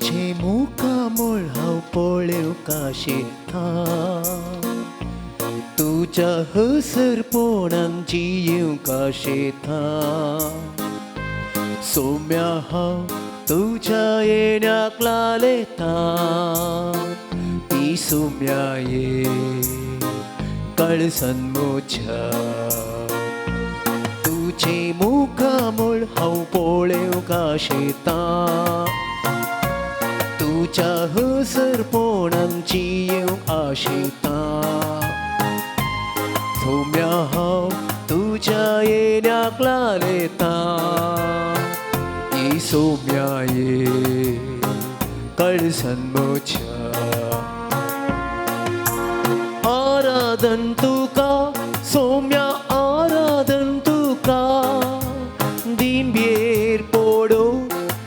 तुझे मुखामळ हांव पळेवंक आशेता, तुज्या हसरपणान जियेवंक आशेता. सोम्या हांव तुज्या येण्याक लालेता, ती सोम्या ये कळसन म्हज्या. तुझे मुखामळ हांव पळेवंक आशेता, तुज्या हसरपणान जियेवंक आशेता. सोम्या हांव तुज्या येण्याक लालेता, ही सोम्या ये कळसन म्हज्या. आराधन तुका सोम्या, आराधन तुका, दिंब्येर पडो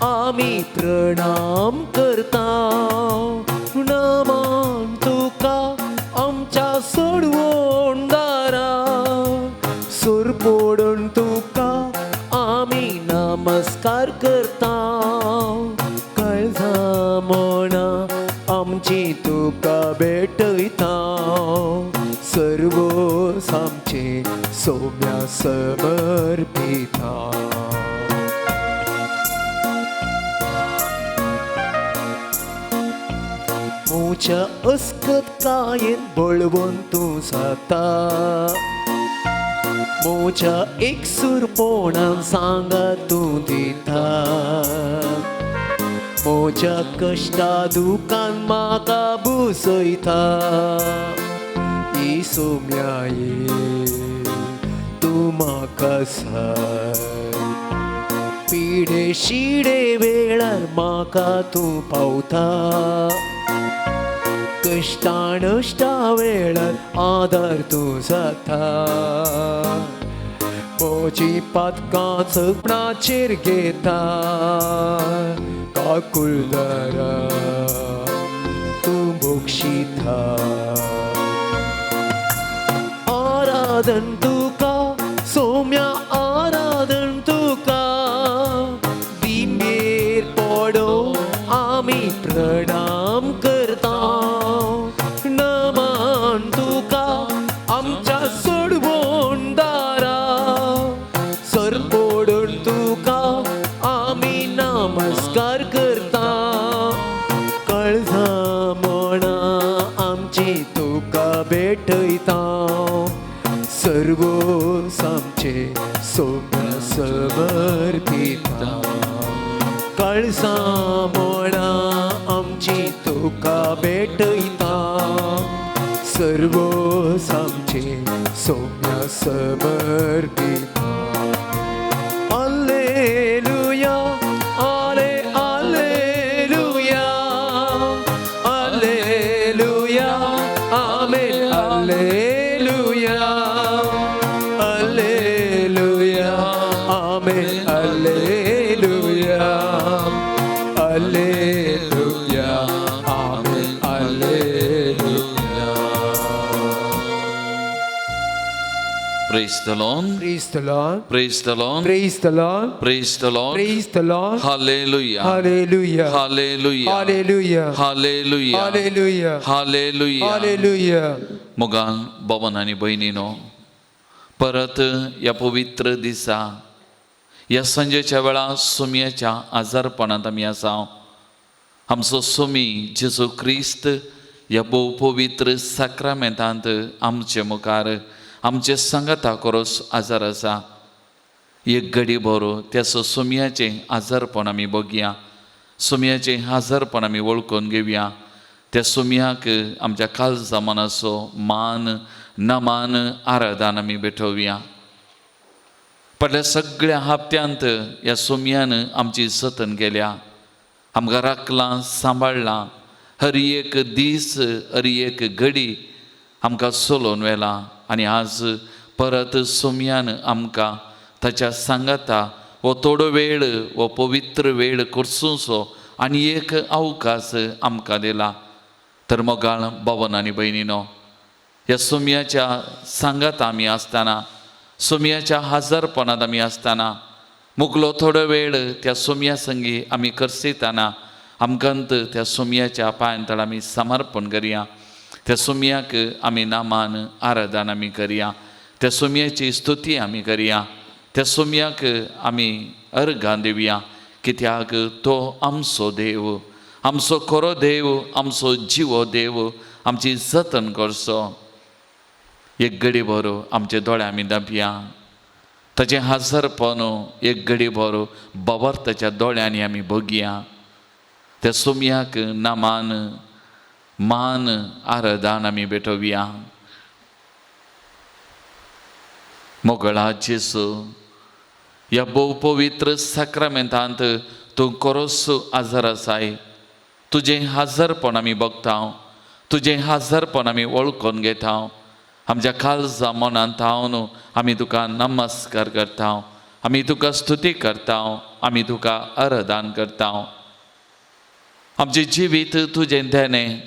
आमी प्रणाम करता. नमन तुका आमच्या सोडवणदारा, सुर पडून तुका आमी नमस्कार करता. काळजा मना आमची तुका भेटयता, सर्व आमचे सोम्या समर्पिता. म्हज्या अस्कतकायेन बळवंत तूं जाता, म्हज्या एकसूरपणान सांगात तूं दिता. म्हज्या कश्टा दुकान म्हाका बुसयता, ही सोम्या ये तूं म्हाका साय. पिडे शिडे वेळार म्हाका तूं पावता, कश्टा नश्टा वेळार आदार तूं जाता. म्हजी पातकां सपनाचेर घेता, काकुळदारा तूं बक्षिता. आराधन तुका सोम्या, आराधन तुका, दिंब्येर पडो आमी प्रणाम करता. नमन तुका आमच्या सोडवणदारा, सर पडून तुका आमी नमस्कार करता. काळजा मना आमची तुका भेटयता, सर्व आमचे सोम्या समर्पिता. काळजा मना आमची तुका भेटयता, सर्व आमचे Saumya समर्पिता. Alleluia, alle alleluia, alleluia, amen, alleluia, alleluia, amen, alleluia, alleluia, amen, alleluia. Praise the Lord. Praise the Lord. Praise the Lord. Praise the Lord. Praise the Lord. Praise the Lord. Hallelujah. Hallelujah. Hallelujah. Hallelujah. Hallelujah. Hallelujah. Hallelujah. Hallelujah. मोगाल बाबान आनी भयणीनो, परत ह्या पवित्र दिसा ह्या सांजेच्या वेळा सोमयाच्या आजारपणांत आमी आसा. आमचो सोमी जेजू क्रिस्त ह्या भोव पवित्र साक्रामेंतांत आमचे मुखार आमचे सांगाता कोरोस आजार आसा. एक घडी भर त्या सोमयाचें आजारपण आमी बघया, सोमयाचें आजारपण आमी वळखून घेवया. त्या सोमयाक आमच्या काळजा मनाचो मान नमान आराधन आमी भेटोवया. फाटल्या सगळ्या हप्त्यांत ह्या सोमयान आमची जतन केल्या, आमकां राखलां सांबाळ्ळां. हर एक दीस हर एक घडी आमकां चलोवन व्हेलां आनी आज परत सोमयान आमकां ताच्या सांगाता हो थोडो वेळ हो पवित्र वेळ करचो आनी एक अवकाश आमकां दिला. तर मोगाळ बावन आनी भयणीनो, ह्या सोमयाच्या सांगाता आमी आसतना, सोमयाच्या हजारपणांत आमी आसतना, मुगलो थोडो वेळ त्या सोमया संगी आमी करसितना आमकां त्या सोमयाच्या पांयांतळ आमी समर्पण करया. त्या सोमयाक आमी नामान आराधन आमी करया. त्या सोमयाची स्तुती आमी करया. त्या सोमयाक आमी अर्घां दिवया, कित्याक तो आमचो देव, आमचो खरो देव, आमचो जिवो देव, आमची जतन करचो. एक घडी भर आमचे दोळे आमी धांपया. ताचें हाजरपण एक घडी भर बाबार्थाच्या दोळ्यांनी आमी बघया. त्या सोमयाक नामान मान आराधन आमी भेटोवया. मोगळा जेसू, ह्या भोव पवित्र साक्रामेंतांत तूं खरोच आजार आसाय. तुजें हाजरपण आमी बघता, तुजें हाजरपण आमी वळखून घेता. आमच्या काळजा मनांत हांव आमी तुका नमस्कार करता, आमी तुका स्तुती करता, आमी तुका आराधन करता. आमचें जिवीत तुजें देणें.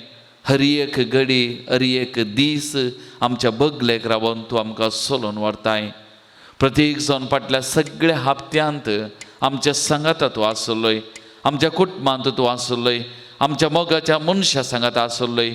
हर एक घडी, हर एक दीस आमच्या बगलेक रावन तूं आमकां चलोवन व्हरताय. प्रत्येक जावन फाटल्या सगळ्या हप्त्यांत आमच्या सांगाता तूं आसलोय, आमच्या कुटुंबांत तूं आसलोय, आमच्या मोगाच्या मनशा सांगाता आसलोय.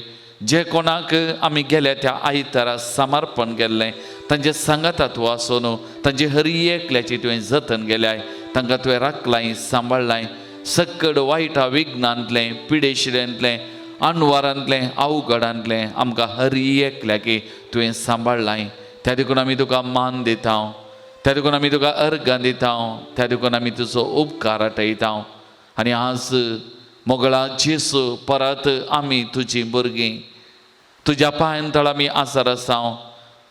जे कोणाक आमी गेल्या त्या आयतारा समर्पण केल्लें तांचे सांगाता तूं आसून तांचे हर एकल्याची तुवें जतन केल्याय. तांकां तुवें राखलाय, सांबाळ्ळाय. सक्कड वायटा विघ्नांतलें, पिडेशिल्यांतलें, अणवारांतलें, अवघडांतलें आमकां हर एकल्याकी तुवें सांबाळ्ळाय. त्या देखून आमी तुका मान दिता, त्या देखून आमी तुका अर्घां दिता, त्या देखून आमी तुजो उपकार आटयता. आनी आज मोगळा जेसू, परत आमी तुजीं भुरगीं तुज्या पांयांतळ आमी आसार आसा.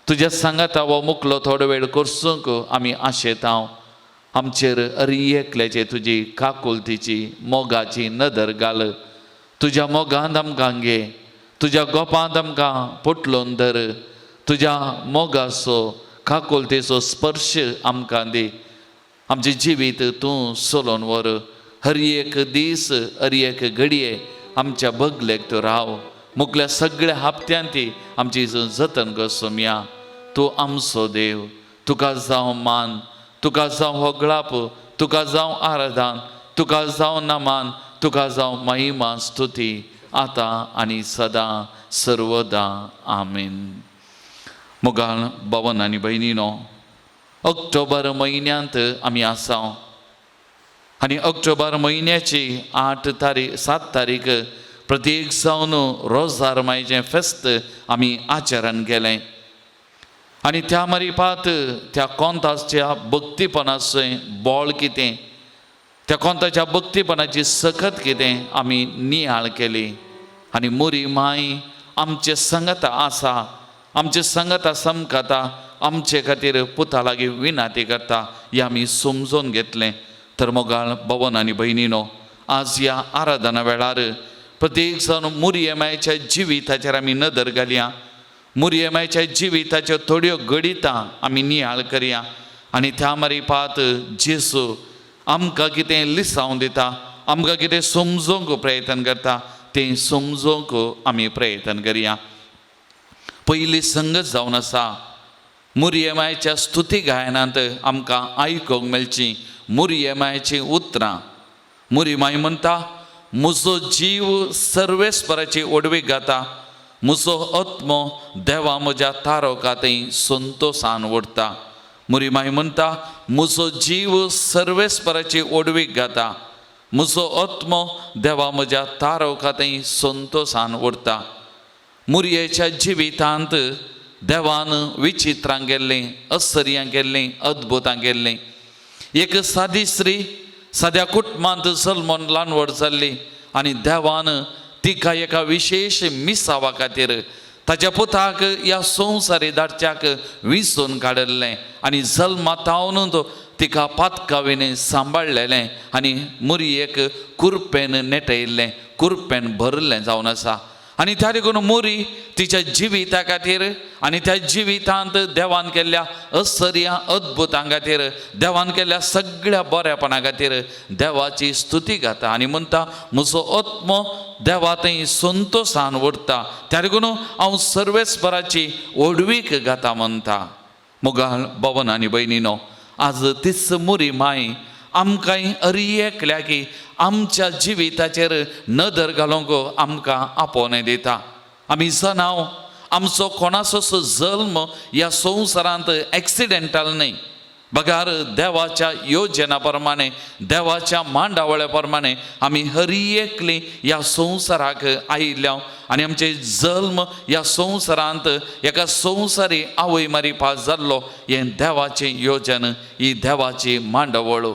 तुज्या सांगाता हो मुकलो थोडो वेळ करसूंक आमी आशेता. आमचेर हर एकल्याचे तुजी काकुलतीची मोगाची नदर घाल. तुज्या मोगांत आमकां घे, तुज्या गोपांत आमकां पोटलोवन धर. तुज्या मोगाचो काकुलतेचो स्पर्श आमकां दी. आमचें जिवीत तूं चलोवन व्हर. हर एक दीस, हर एक घडये आमच्या बगलेक तूं राव. मुकल्या सगळ्या हप्त्यांत आमची जतन कर सोमया. तूं आमचो देव, तुका जावं मान, तुका जावं होगळाप, तुका जावं आराधन, तुका जावं नमान, तुका जावं महिमा स्तुती, आतां आनी सदां सर्वदा. आमेन. मोगाळ भवन आनी भयणीनो, ऑक्टोबर म्हयन्यांत आमी आसा आनी ऑक्टोबर म्हयन्याची 8 तारीख 7 तारीख प्रत्येक जावन रोजार मायचें फेस्त आमी आचरण केलें. आनी त्या मारिपात त्या कोंताच्या भक्तीपणाचें बळ कितें, त्या कोंताच्या भक्तीपणाची सकत कितें आमी नियाळ केली. आनी मुरी माय आमचे संगत आसा, आमचे संगता समकता, आमचे खातीर पुता लागीं विनाती करता हें आमी समजून घेतलें. तर मोगाळ भवन आनी भयणीनो, आज ह्या आराधना वेळार प्रत्येक जावन मुरयमायच्या जिविताचेर आमी नदर घालया. मुरयमायच्या जिविताच्यो थोड्यो घडितां आमी नियाळ करया. आनी त्या मारिपात जेसू आमकां कितें लिसांव दिता, आमकां कितें समजूंक प्रयत्न करता तें समजूंक आमी प्रयत्न करया. पयली संगत जावन आसा मुरयमायच्या स्तुती गायनांत आमकां आयकूंक मेळची मुरयमायचीं उतरां. मुरयमाय म्हणटा, म्हजो जीव सर्वेस्पराची ओडवीक गाता, म्हजो आत्मो देवा म्हज्या तारोका थंय संतोसान ओडटा. मुरीमाय म्हणटा, म्हजो जीव सर्वेस्पराची ओडवीक गाता, म्हजो आत्मो देवा म्हज्या तारोका थंय संतोसान ओडटा. मुरयेच्या जिवितांत देवान विचित्रां केल्लीं, असर्यां केल्लीं, अद्भुतां केल्लीं. एक सादी स्त्री साद्या कुटुंबांत जल्मून ल्हान व्हड जाल्ली आनी देवान तिका एका विशेश मिसावा खातीर ताच्या पुताक ह्या संवसारी धाडच्याक विसून काडिल्लें आनी जल्मा तावन तिका पातकाविने सांबाळलेलें आनी मुरयेक कुरपेन नेटयल्लें, कुरपेन भरिल्लें जावन आसा. आनी त्या देखून मुरी तिच्या जिविता खातीर आनी त्या जिवितांत देवान केल्ल्या असर्या अद्भुतां खातीर, देवान केल्ल्या सगळ्या बऱ्यापणा खातीर देवाची स्तुती गाता आनी म्हणटा, म्हजो आत्मो देवा थंय संतोसान ओडटा, त्या देखून हांव सर्वेस्पराची ओडवीक गाता म्हणटा. मोगाळ भवन आनी भयणीनो, आज तीच मुरी माय आमकां हर एकल्याकी आमच्या जिविताचेर नदर घालूंक आमकां आपोवणें दिता. आमी जाणाव आमचो कोणाचोसो जल्म ह्या संवसारांत एक्सिडेंटल न्हय, बगार देवाच्या योजना प्रमाणे, देवाच्या मांडावळ्या प्रमाणे आमी हरी एकली ह्या संवसाराक आयिल्ल्या आनी आमचे जल्म ह्या संवसारांत एका संवसारी आवय मारी पास जाल्लो. हें देवाचें योजन, ही देवाची मांडावळ.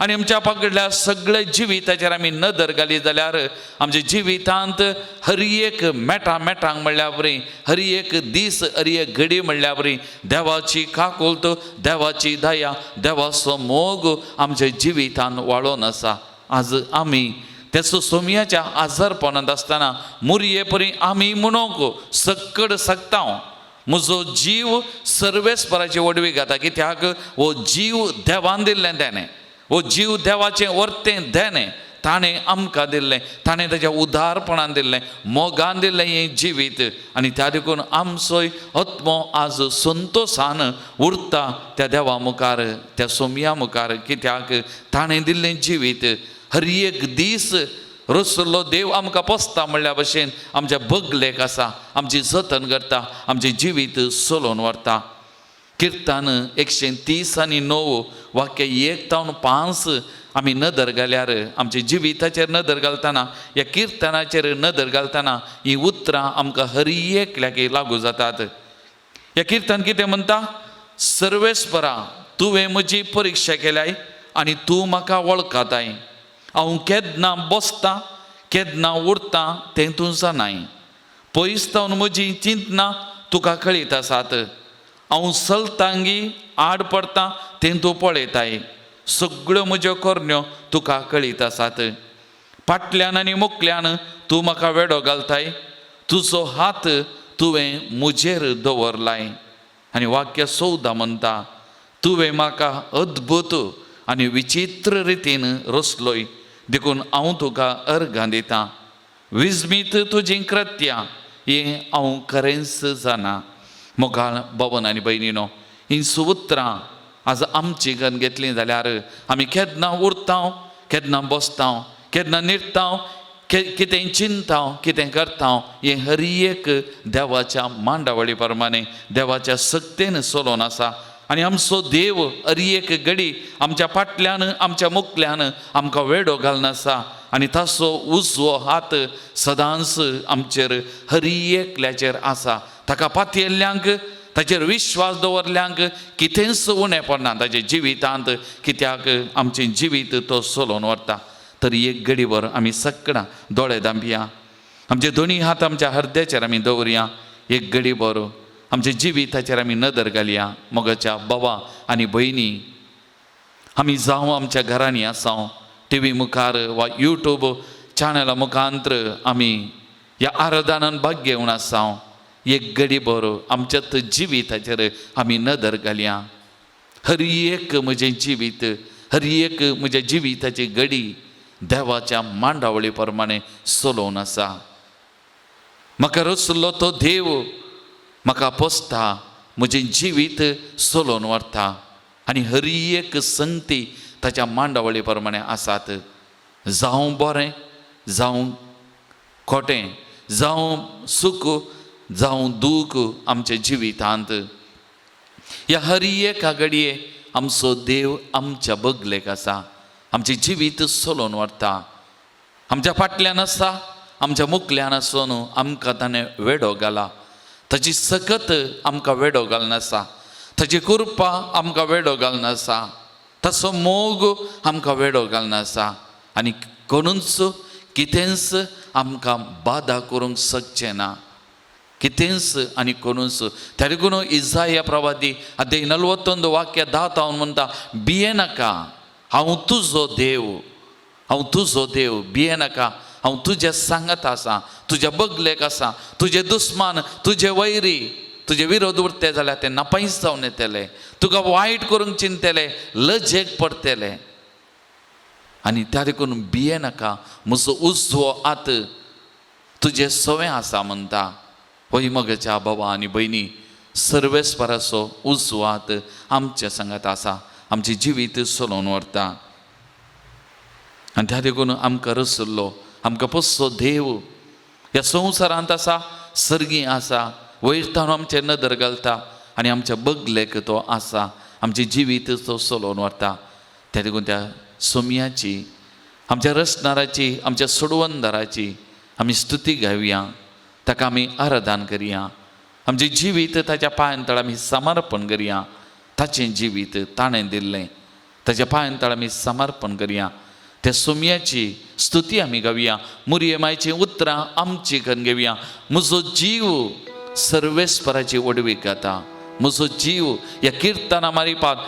आनी आमच्या पगडल्या सगळे जिविताचेर आमी नदर घाली जाल्यार आमच्या जिवितांत हर एक मेटा मेटांक म्हणल्या वरी, हर एक दीस, हर एक घडी म्हणल्या वरी देवाची काकुळट, देवाची दया, देवाचो मोग आमच्या जिवितान वाळोन आसा. आज आमी तेचो सोमयाच्या आजारपणांत आसतना मुरये परी आमी म्हणूंक सक्कड सकता, म्हजो जीव सर्वेस्पराची वडवी घाता, कित्याक हो जीव देवान दिल्लें तेणें, हो जीव देवाचें वर्तें देणें ताणें आमकां दिल्लें, ताणें ताच्या उदारपणान दिल्लें, मोगान दिल्लें हें जिवीत. आनी त्या देखून आमचोय आत्मो आज संतोशान उरता त्या देवा मुखार, त्या सोमया मुखार, कित्याक ताणें दिल्लें जिवीत हर एक दीस रसलो देव आमकां पोसता म्हणल्या भशेन आमच्या बगलेक आसा, आमची जतन करता, आमचें जिवीत चलोवन व्हरता. किर्तन 139 वाक्य 1 तावन 5 आमी नदर घाल्यार, आमच्या जिविताचेर नदर घालतना, ह्या किर्तनाचेर नदर घालतना हीं उतरां आमकां हर एकल्याक लागू जातात. ह्या किर्तन कितें म्हणटा? सर्वेस्परा, तुवें म्हजी परिक्षा केल्याय आनी तूं म्हाका वळखताय. हांव केन्ना बसता केन्ना उरता तें तूं जाणाय. पयस तावन म्हजी चिंतना तुका कळीत आसात. हांव चलतांगी आड पडटा तें तूं पळयताय. सगळ्यो म्हज्यो करण्यो तुका कळीत आसात. फाटल्यान आनी मुखल्यान तूं म्हाका वेडो घालताय. तुजो हात तुवें म्हजेर दवरलाय. आनी वाक्य 14 म्हणटा, तुवें म्हाका अद्भुत आनी विचित्र रितीन रचलोय, देखून हांव तुका अर्गां दितां. विस्मीत तुजीं कृत्यां हें हांव खरेंच जाणा. मोगाळ भवन आनी भयणीनो, हीं सुउतरां आज आमची गन घेतलीं जाल्यार आमी केन्ना उरता, केन्ना बसता, केन्ना न्हिदता, कितें चिंता, कितें करता, हें हर एक देवाच्या मांडावळी प्रमाणे, देवाच्या सक्तेन चलोवन आसा. आनी आमचो देव हर एक घडी आमच्या फाटल्यान, आमच्या मुखल्यान आमकां वेडो घालून आसा आनी ताचो उजवो हात सदांच आमचेर हर एकल्याचेर आसा. ताका पातयेल्ल्यांक, ताचेर विश्वास दवरल्यांक कितेंच उणें पडना ताच्या जिवितांत, कित्याक आमचें जिवीत तो चलोवन व्हरता. तर एक घडीभर आमी सगळां दोळे धांपया, आमचे दोनी हात आमच्या हरद्याचेर आमी दवरया. एक घडीभर आमच्या जिविताचेर आमी नदर घालया. मोगाच्या बाबा आनी भयणी, आमी जावं आमच्या घरांनी आसाव, टिवी मुखार वा यूट्यूब चॅनला मुखांत्र आमी ह्या आराधनान भाग घेवन आसाव. एक घडीभर आमच्या जिविताचेर आमी नदर घालया. हर एक म्हजें जिवीत, हर एक म्हज्या जिविताची घडी देवाच्या मांडावळी प्रमाणे चलोवन आसा. म्हाका रचलो तो देव म्हाका पोसता, म्हजें जिवीत चलोवन व्हरता आनी हर एक संगती ताच्या मांडावळी प्रमाणे आसात. जावं बरें, जावं खोटें, जावं सूख, जावं दूख आमच्या जिवितांत, ह्या हर एका घडये आमचो देव आमच्या बगलेक आसा, आमचें जिवीत चलोवन व्हरता. आमच्या फाटल्यान आसा, आमच्या मुखल्यान आसून आमकां ताणें वेडो घाला. ताची सकत आमकां वेडो घालून आसा, ताची कृपा आमकां वेडो घालून आसा, ताचो मोग आमकां वेडो घालून आसा. आनी कोणूच कितेंच आमकां बादा करूंक शकचें ना, कितेंच आनी कोणूच. त्या देखून इजाया प्रवादी अध्याय 41 वाक्य 10 तावन म्हणटा, भिये नाका, हांव तुजो देव, हांव तुजो देव, भिये नाका, हांव तुज्या सांगत आसा, तुज्या बगलेक आसा. तुजे दुस्मान, तुजे वैरी, तुजे विरोध उरते जाल्यार ते नापायस जावन येतले, तुका वायट करूंक चिंतले, लजेक पडटले. आनी त्या देखून भिये नाका, म्हजो उजवो हात तुजे सवें आसा म्हणटा. होय मगच्या बाबा आनी भयणी, सर्वेस्पराचो उजवो हात आमच्या सांगात आसा, आमचें जिवीत चलोवन व्हरता. आनी त्या देखून आमकां रसल्लो आमकां पोसचो देव ह्या संवसारांत आसा, सर्गी आसा, वयर ताणून आमचेर नदर घालता आनी आमच्या बगलेक तो आसा, आमचें जिवीत तो चलोवन व्हरता. त्या देखून त्या सोमयाची, आमच्या रचणाराची, आमच्या सोडवणदाराची आमी स्तुती गावया, ताका आमी आराधन करया, आमचें जिवीत ताच्या पांयां तळ आमी समर्पण करया. ताचें जिवीत ताणें दिल्लें ताच्या पांयां तळ आमी समर्पण करया. त्या सोमयाची स्तुती आमी गावया, मुरये मायचीं उतरां आमची करून घेवया. म्हजो जीव सर्वेस्पराची ओडवीक गाता, म्हजो जीव ह्या किर्तना मारिपात,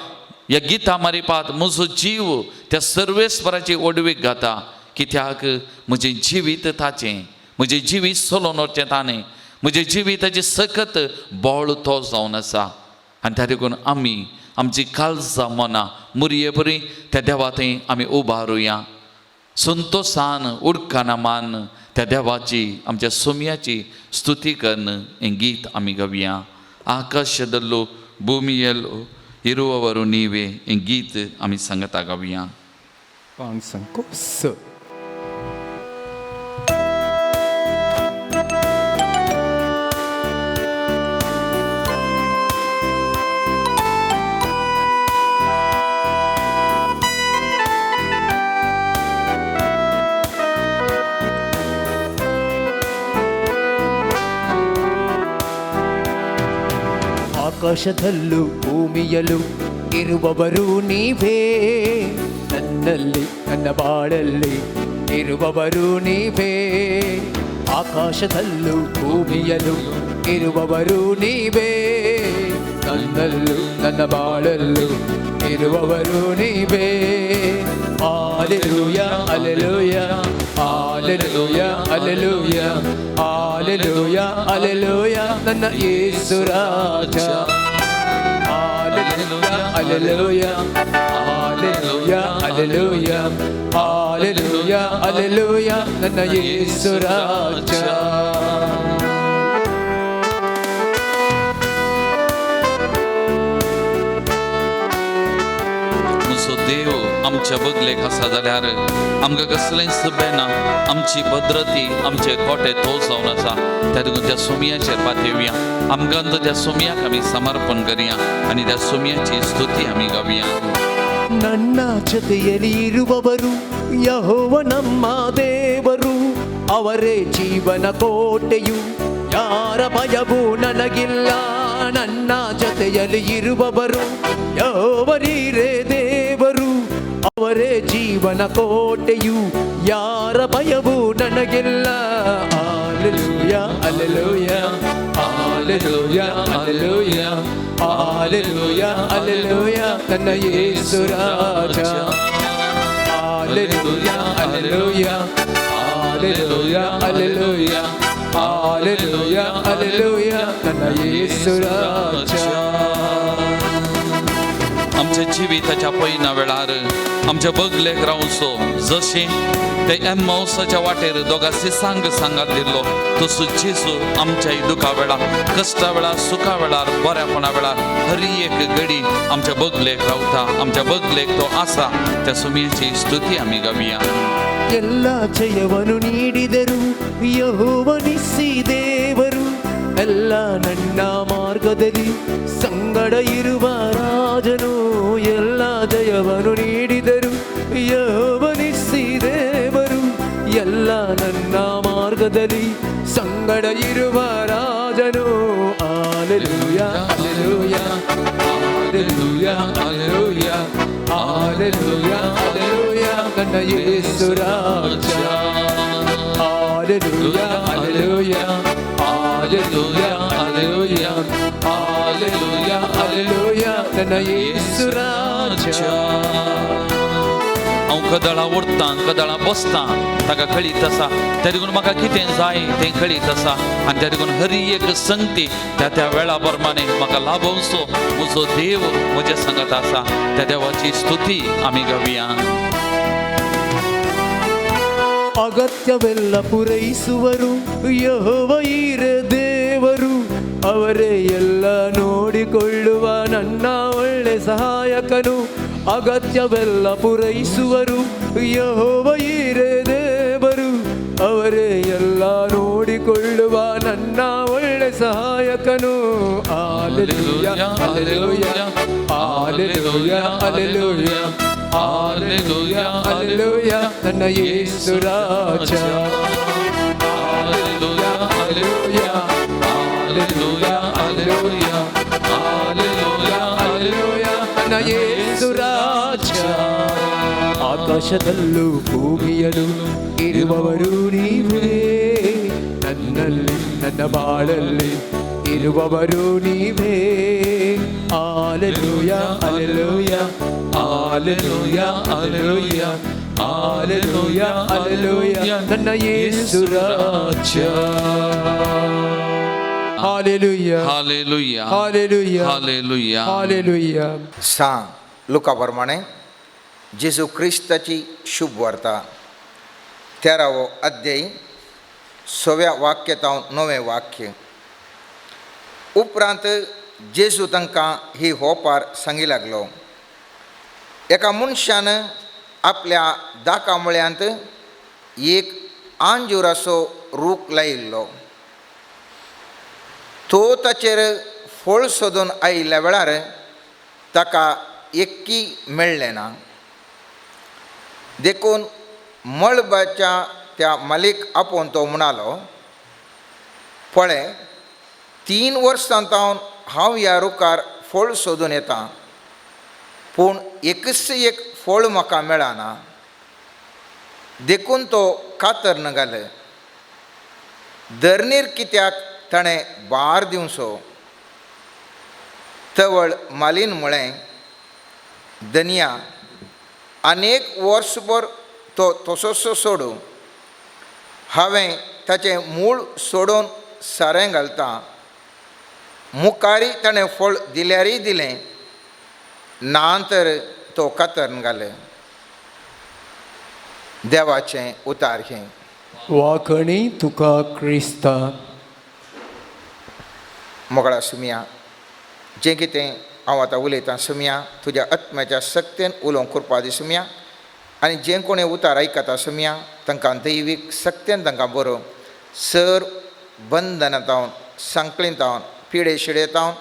ह्या गितां मारिपात म्हजो जीव त्या सर्वेस्पराची ओडवीक गाता. कित्याक म्हजें जिवीत ताचें, म्हजें जिवीत चलोवन व्हरचें ताणें, म्हजें जिविताचें सकत बळ तो जावन आसा. आनी त्या देखून आमी आमची काळजां मनां मुरये बरी त्या देवा थंय आमी उबारुया, संतोसान उडकाना मान त्या देवाची, आमच्या सोमयाची स्तुती करून हें गीत आमी गावया. आकाशदल्लो भूमियल्लो इरुवरू नीवे हें गीत आमी सांगता गावया. 5 अंको स. ಆಕಾಶದಲ್ಲೂ ಭೂಮಿಯಲ್ಲೂ ಇರುವವರು ನೀವೇ, ನನ್ನಲ್ಲಿ ನನ್ನ ಬಾಳಲ್ಲಿ ಇರುವವರು ನೀವೇ. ಆಕಾಶದಲ್ಲೂ ಭೂಮಿಯಲ್ಲೂ ಇರುವವರು ನೀವೇ, ನನ್ನಲ್ಲೂ ನನ್ನ ಬಾಳಲ್ಲೂ ಇರುವವರು ನೀವೇ. Hallelujah, hallelujah, hallelujah, hallelujah, hallelujah, hallelujah, ನನ್ನ ಯೇಸು ರಾಜ. Hallelujah, hallelujah, hallelujah, hallelujah, hallelujah, hallelujah, ನನ್ನ ಯೇಸು ರಾಜ. म्हजो देव आमच्या बगलेक आसा जाल्यार आमकां कसलेंच बेना, आमची भद्रती, आमचे कोटे तो जावन आसा. त्या देखून त्या सोमयाचेर पातयेवया, आमकां त्या सोमयाक आमी समर्पण करया आनी त्या सोमयाची स्तुती आमी गावया. ನನ್ನ ಜೊತೆಯಲ್ಲಿ ಇರುವವರು ಯೆಹೋವ ನಮ್ಮ ದೇವರು, ಅವರೇ ಜೀವನ ಕೋಟೆಯು, ಯಾರ ಭಯವೂ ನನಗಿಲ್ಲ. ನನ್ನ ಜೊತೆಯಲ್ಲಿ ಇರುವವರು ಯೆಹೋವನೀರೇ ದೇವರು, ಅವರೇ ಜೀವನ ಕೋಟೆಯು, ಯಾರ ಭಯವೂ ನನಗಿಲ್ಲ. Hallelujah, hallelujah, hallelujah, hallelujah, hallelujah, hallelujah, ನನ್ನ ಯೇಸು ರಾಜ. Hallelujah, hallelujah, hallelujah, hallelujah, hallelujah, hallelujah, ನನ್ನ ಯೇಸು ರಾಜ. आमच्या जिविताच्या पयना वेळार आमच्या बगलेक रावचो, जशें ते एम्मावसाच्या वाटेर दोगा सिसांक सांगात दिल्लो तसो जेजू आमच्या दुखा वेळार, कश्टा वेळार, सुखा वेळार, बऱ्यापणा वेळार हर एक घडी आमच्या बगलेक रावता, आमच्या बगलेक तो आसा. त्या सुमयेची स्तुती आमी गावया. ಎಲ್ಲ ಜಯವನ್ನು ನೀಡಿದರು ಯೆಹೋವನಿಸಿ ದೇವರು, ಎಲ್ಲ ನನ್ನ ಮಾರ್ಗದಲ್ಲಿ ಸಂಗಡ ಇರುವ ರಾಜನು. ಎಲ್ಲ ಜಯವನ್ನು ನೀಡಿದರು ಯೆಹೋವನಿಸಿ ದೇವರು, ಎಲ್ಲ ನನ್ನ ಮಾರ್ಗದಲ್ಲಿ ಸಂಗಡ ಇರುವ ರಾಜನು. Hallelujah, hallelujah, hallelujah, hallelujah, hallelujah, hallelujah, ನನ್ನ ಯೇಸು ರಾಜ. Hallelujah, hallelujah, hallelujah, hallelujah, hallelujah, hallelujah, ನನ್ನ ಯೇಸು ರಾಜ. हांव कदळां उरतां, कदळां बसतां, ताका कळीत आसा. त्या देखून म्हाका कितें जाय तें कळीत आसा आनी त्या देखून हर एक संगती त्या त्या वेळा प्रमाणे म्हाका लाभोवचो म्हजो देव म्हज्या सांगत आसा. त्या देवाची स्तुती आमी गावया. ಅಗತ್ಯವೆಲ್ಲ ಪೂರೈಸುವರು ಯೆಹೋವ ಈರೇ ದೇವರು, ಅವರೇ ಎಲ್ಲ ನೋಡಿಕೊಳ್ಳುವ ನನ್ನ ಒಳ್ಳೆ ಸಹಾಯಕನು. ಅಗತ್ಯವೆಲ್ಲ ಪೂರೈಸುವರು ಯೆಹೋವ ರಕ್ಷಕನು. Alleluia, alleluia, alleluia, alleluia, alleluia, alleluia, ನನ್ನ ಯೇಸು ರಾಜ. Alleluia, alleluia, alleluia, alleluia, alleluia, alleluia, ನನ್ನ ಯೇಸು ರಾಜ. ಆಕಾಶದಲ್ಲೂ ಭೂಮಿಯಲ್ಲೂ ಇರುವವರು ನೀವೇ, ನನ್ನಲ್ಲಿ ನನ್ನ ಬಾಳಲ್ಲಿ ಇರುವವರು ನೀವೇ. Alleluia, alleluia, alleluia, alleluia, alleluia, alleluia, ನನ್ನ ಯೇಸು ರಾಜ. Hallelujah, hallelujah, hallelujah, hallelujah. Hallelujah. सांग लुका प्रमाणे जेजू क्रिस्ताची शुभ वार्ता तेरावो अध्याय सव्या वाक्य तावन णवें वाक्य. उपरांत जेजू तांकां ही होपार सांगी लागलो. एका मनशान आपल्या दाका मुळ्यांत एक आंजुराचो रूख लायिल्लो. तो ताचेर फळ सोदून आयिल्ल्या वेळार ताका एक्की मेळ्ळें ना. देखून मळबाच्या त्या मालीक आपोवन तो म्हणालो, पळय 3 वर्सां तावन हांव ह्या रुखार फळ सोदून येता, पूण एकच एक फळ म्हाका मेळना. देखून तो कातर न घाल. धरणीर कित्याक ताणें भार दिवचो? तवळ मालीन म्हळें, धनया अनेक वर्सभर तो तसोच सोडूं, हांवें ताचें मूळ सोडून सारें घालता, मुखारी ताणें फळ दिल्यारय दिलें ना तर तो कातरून घाले. देवाचें उतार हें. वाखणी तुका क्रिस्ता. मोगळा सुमया, जें कितें हांव आतां उलयतां सुमया, तुज्या आत्म्याच्या सक्तेन उलोवंक कृपा दी सुमया, आनी जें कोणें उतार आयकता सुमया तांकां दैवीक सक्तेन तांकां बरो सर बंधनां तावन, सांकळीं तावन, पिडे शिडे तावन,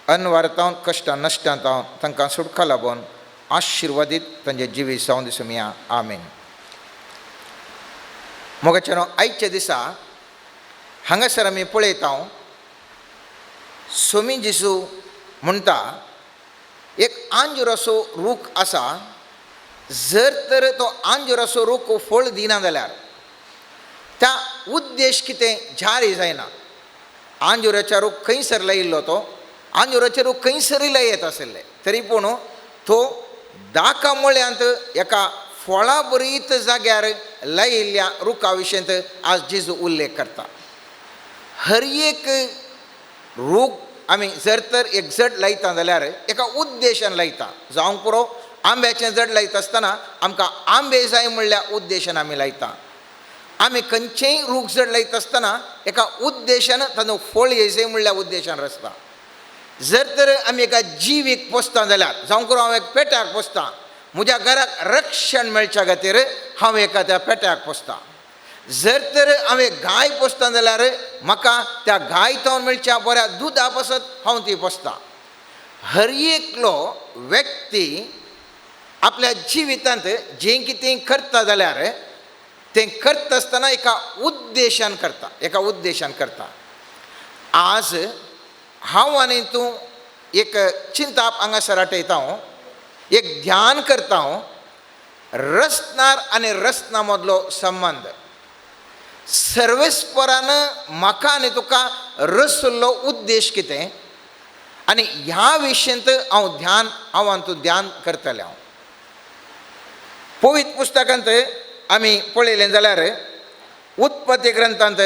अनवार तावन, कश्टां नश्टां तावन तांकां सुटका लाबून आशिर्वादीत तांचें जिवीत जावन दी सुमया. आमेन. मोगाचें आयच्या दिसा हांगासर आमी पळयता सोमी जेजू म्हणटा, एक आंजुराचो रूख आसा, जर तर तो आंजुराचो रूख फळ दिना जाल्यार त्या उद्देश कितें जारी जायना. आंजुराचो रूख खंयसर लायिल्लो तो आंजुराचो रूख खंयसरूय लायत आशिल्ले तरी पूण तो दाका मुळ्यांत एका फळा बरीत जाग्यार लायिल्ल्या रुखा विशयंत आज जेजू उल्लेख करता. हर एक रूख आमी जर तर एक जड लायता जाल्यार एका उद्देशान लायता. जावंक पुरो आंब्याचें जड लायता आसतना आमकां आंबे जाय म्हणल्या उद्देशान आमी लायता. आमी खंयचेय रूख जड लायता आसतना एका उद्देशान ताजो फळ येयचें म्हणल्या उद्देशान रचता. जर तर आमी एका जिवीक पोसता जाल्यार जावंक पुरो हांव एक पेट्याक पोसता, म्हज्या घराक रक्षण मेळच्या खातीर हांव एका त्या पेट्याक पोसता. जर तर हांव एक गाय पोसता जाल्यार म्हाका त्या गाय तावन मेळच्या बऱ्या दुदा पासत हांव ती पोसता. हर एकलो व्यक्ती आपल्या जिवितांत जें कितें करता जाल्यार तें करता आसतना एका उद्देशान करता, एका उद्देशान करता. आज हांव आनी तूं एक चिंताप हांगासर आठयता हांव, एक ध्यान करता हांव, रसनार आनी रसना मदलो संबंद. सर्वेस्परान म्हाका आनी तुका रसल्लो उद्देश कितें आनी ह्या विशयंत हांव ध्यान, हांव आनी तूं ध्यान करतलें. हांव पवित्र पुस्तकांत आमी पळयलें जाल्यार उत्पत्ती ग्रंथांत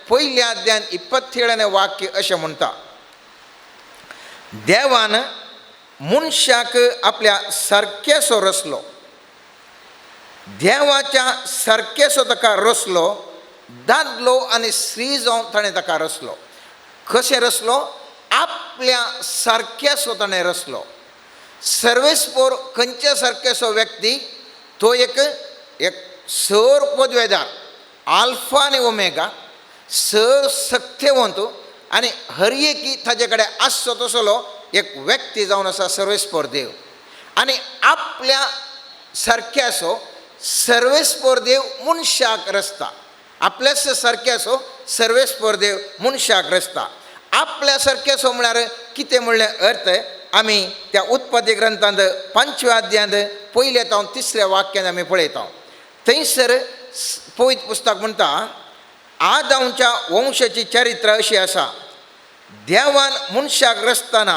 पयल्या अध्यायान 27 वाक्य अशें म्हणटा, देवान मनशाक आपल्या सारकेसो रचलो, देवाच्या सारकेसो ताका रचलो, दादलो आनी स्त्री जावन ताणें ताका रचलो. कशें रचलो? आपल्या सारकेसो ताणें रचलो. सर्वेस्पोर खंयच्या सारकेसो व्यक्ती तो एक एक सर पदवेदार, आल्फा आनी ओमेगा, सर सक्तेवंत आनी हर एकी ताजे कडेन आसचो तसलो एक व्यक्ती जावन आसा सर्वेस्पोर देव. आनी आपल्या सारक्याचो सर्वेस्पोर देव मनशाक रचता. आपल्याच सारक्याचो सर्वेस्पोर देव मनशाक रचता. आपल्या सारक्याचो म्हळ्यार कितें म्हणलें अर्थ आमी त्या उत्पत्ती ग्रंथांत 5व्या अध्यायांत पयल्या तावन 3ऱ्या वाक्यान आमी पळयता. थंयसर पवित्र पुस्तक म्हणटा आदामच्या वंशाची चरित्र अशी आसा, देवान मनशाक रचतना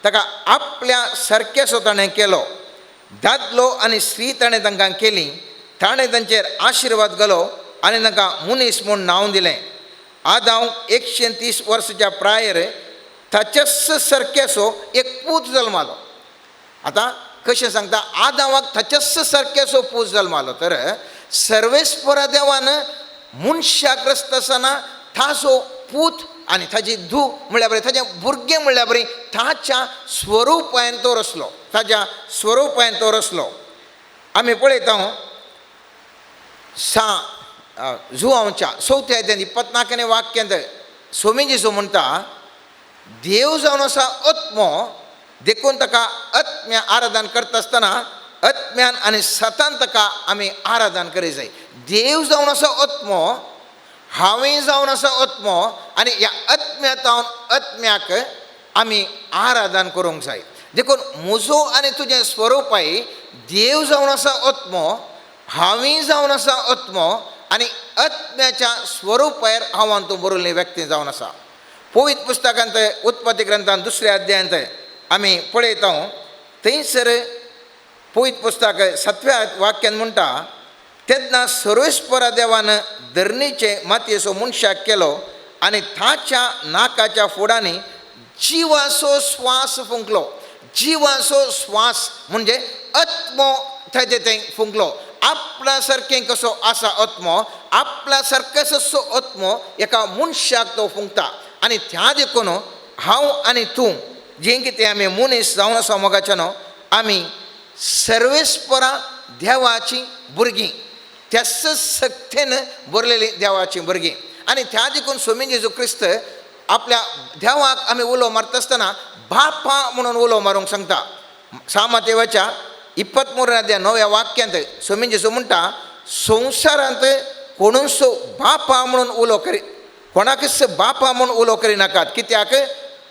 ताका आपल्या सारक्याचो ताणें केलो. दादलो आनी स्त्री ताणें तांकां केली. ताणें तांचेर आशिर्वाद घालो आनी तांकां मनीस म्हूण नांव दिलें. आदाम 130 वर्साच्या प्रायर ताच्याच सारक्याचो एक पूत जल्मालो. आतां कशें सांगता, आदामाक ताच्याच सारक्याचो पूत जल्मालो. तर सर्वेस्परा देवान मनशाक रचता आसतना ताजो पूत आनी ताजी धूव म्हणल्यार बरें, ताजें भुरगें म्हणल्यार बरें, ताच्या स्वरुपान तो रचलो. ताज्या स्वरुपान तो रचलो. आमी पळयता सा जुवांवच्या 4थ्या अध्यायांत 24 वाक्यांत स्वामी जेजू म्हणटा, देव जावन आसा आत्मो, देखून ताका आत्म्या आराधन करता आसतना आत्म्यान आनी सतान ताका आमी आराधन करी जाय. देव जावन आसा आत्मो, हांवें जावन आसा आत्मो, आनी ह्या आत्म्या जावन आत्म्याक आमी आराधन करूंक जाय. देखून म्हजो आनी तुजें स्वरूपाय देव जावन आसा आत्मो, हांवें जावन आसा आत्मो, आनी आत्म्याच्या स्वरुपार हांव आनी तूं बरोवल्ली व्यक्ती जावन आसा. पवित्र पुस्तकांत उत्पत्ती ग्रंथांत 2ऱ्या अध्यायांत आमी पळयता. थंयसर पवित्र पुस्तक 7व्या वाक्यान म्हणटा, तेन्ना सर्वेस्परा देवान धरणीचे मातयेचो मनशाक केलो आनी ताच्या नाकाच्या फुडांनी जिवाचो श्वास फुंकलो. जिवाचो श्वास म्हणजे आत्मो ताजे थंय फुंकलो. आपल्या सारकें कसो आसा आत्मो, आपल्या सारकेचो आत्मो एका मनशाक तो फुंकता. आनी त्या देखून हांव आनी तूं जें कितें आमी मनीस जावन आसा मोगाच्या न्हू, आमी सर्वेस्परा देवाची भुरगीं, त्याच सक्तेन भरलेली देवाची भुरगीं. आनी त्या देखून स्वामी जेजू क्रिस्त आपल्या देवाक आमी उलो मारता आसतना बापा म्हणून उलो मारूंक सांगता. सामातेवाच्या 23 अध्याय 9व्या वाक्यांत स्वामी जेजू म्हणटा, संवसारांत कोणूसो बापा म्हणून उलो करी, कोणाकच बापा म्हणून उलो करिनाकात, कित्याक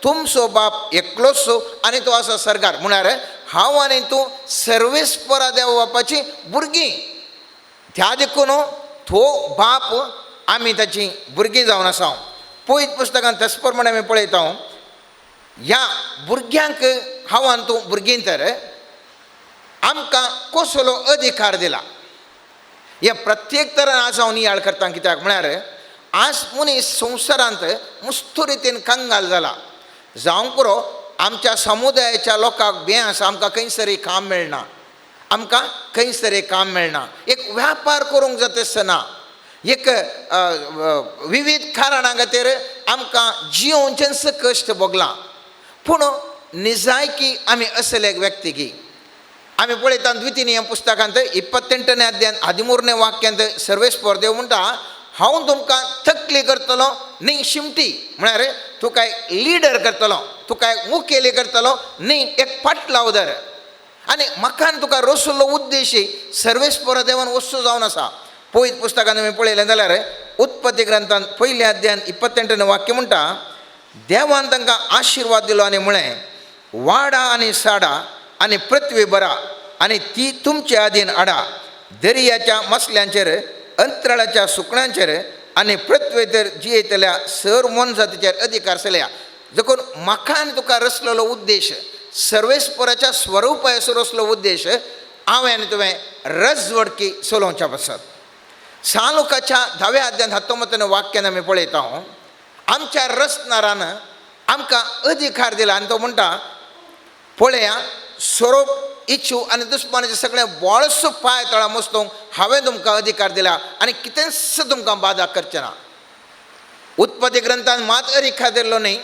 तुमचो बाप एकलोचो आनी तो आसा सर्गार. म्हळ्यार हांव आनी तूं सर्वेस्परा देव बापाची भुरगीं. त्या देखून तो बाप आमी ताची भुरगीं जावन आसा. पवित्र पुस्तकांत तस प्रमाणे आमी पळयता, ह्या भुरग्यांक हांव आनी तूं भुरगीं तर आमकां कसलो अधिकार दिला हे प्रत्येक तरान आज हांव नियाळ करता. कित्याक म्हळ्यार आज मनीस संवसारांत मुस्तू रितीन कंगाल जाला. जावंक पुरो आमच्या समुदायाच्या लोकांक बें आसा, आमकां खंयसरी काम मेळना, आमकां खंयसरी काम मेळना, एक व्यापार करूंक जाता आसतना, एक विविध कारणां खातीर आमकां जियोवचेंच कश्ट भोगलां. पूण निजायकी आमी असले एक व्यक्ती की आमी पळयता द्वितीय नियम पुस्तकांत 28 अध्यायांत 13 वाक्यांत सर्वेस्पर देव म्हणटा, हांव तुमकां तकली करतलो न्ही शिमटी, म्हळ्यार तुका एक लिडर करतलो, तुका एक मुखेली करतलो न्ही एक पाटलावदर. आनी म्हाका तुका रसलो उद्देश सर्वेस्पर देवान वस्तू जावन आसा. पवित्र पुस्तकांत आमी पळयलें जाल्यार उत्पत्ती ग्रंथांत 1 अध्यायांत 28 वाक्य म्हणटा, देवान तांकां आशिर्वाद दिलो आनी म्हळें, वाडा आनी साडा आनी पृथ्वी भरा आनी ती तुमचे आदीन हाडा, दर्याच्या मसल्यांचेर, अंतराळाच्या सुकण्यांचेर आनी पृथ्वेचेर जियेतल्या सर मोनजातीचेर अधिकार चलया. देखून म्हाका आनी तुका रचलेलो उद्देश सर्वेस्पराच्या स्वरुपाचो रचलो उद्देश हांवें आनी तुवें रजवडकी चलोवच्या पासत. सालुकाच्या 10व्या अध्यायांत 19 वाक्यान आमी पळयता, आमच्या रचणारान आमकां अधिकार दिला आनी तो म्हणटा, पळया स्वरूप इच्छू आनी दुस्मानाचे सगळे बोळसो पांय तळा मस्तूंक हांवें तुमकां अधिकार दिला आनी कितेंच तुमकां बादा करचें ना. उत्पत्ती ग्रंथान मात अधिकार दिल्लो न्ही,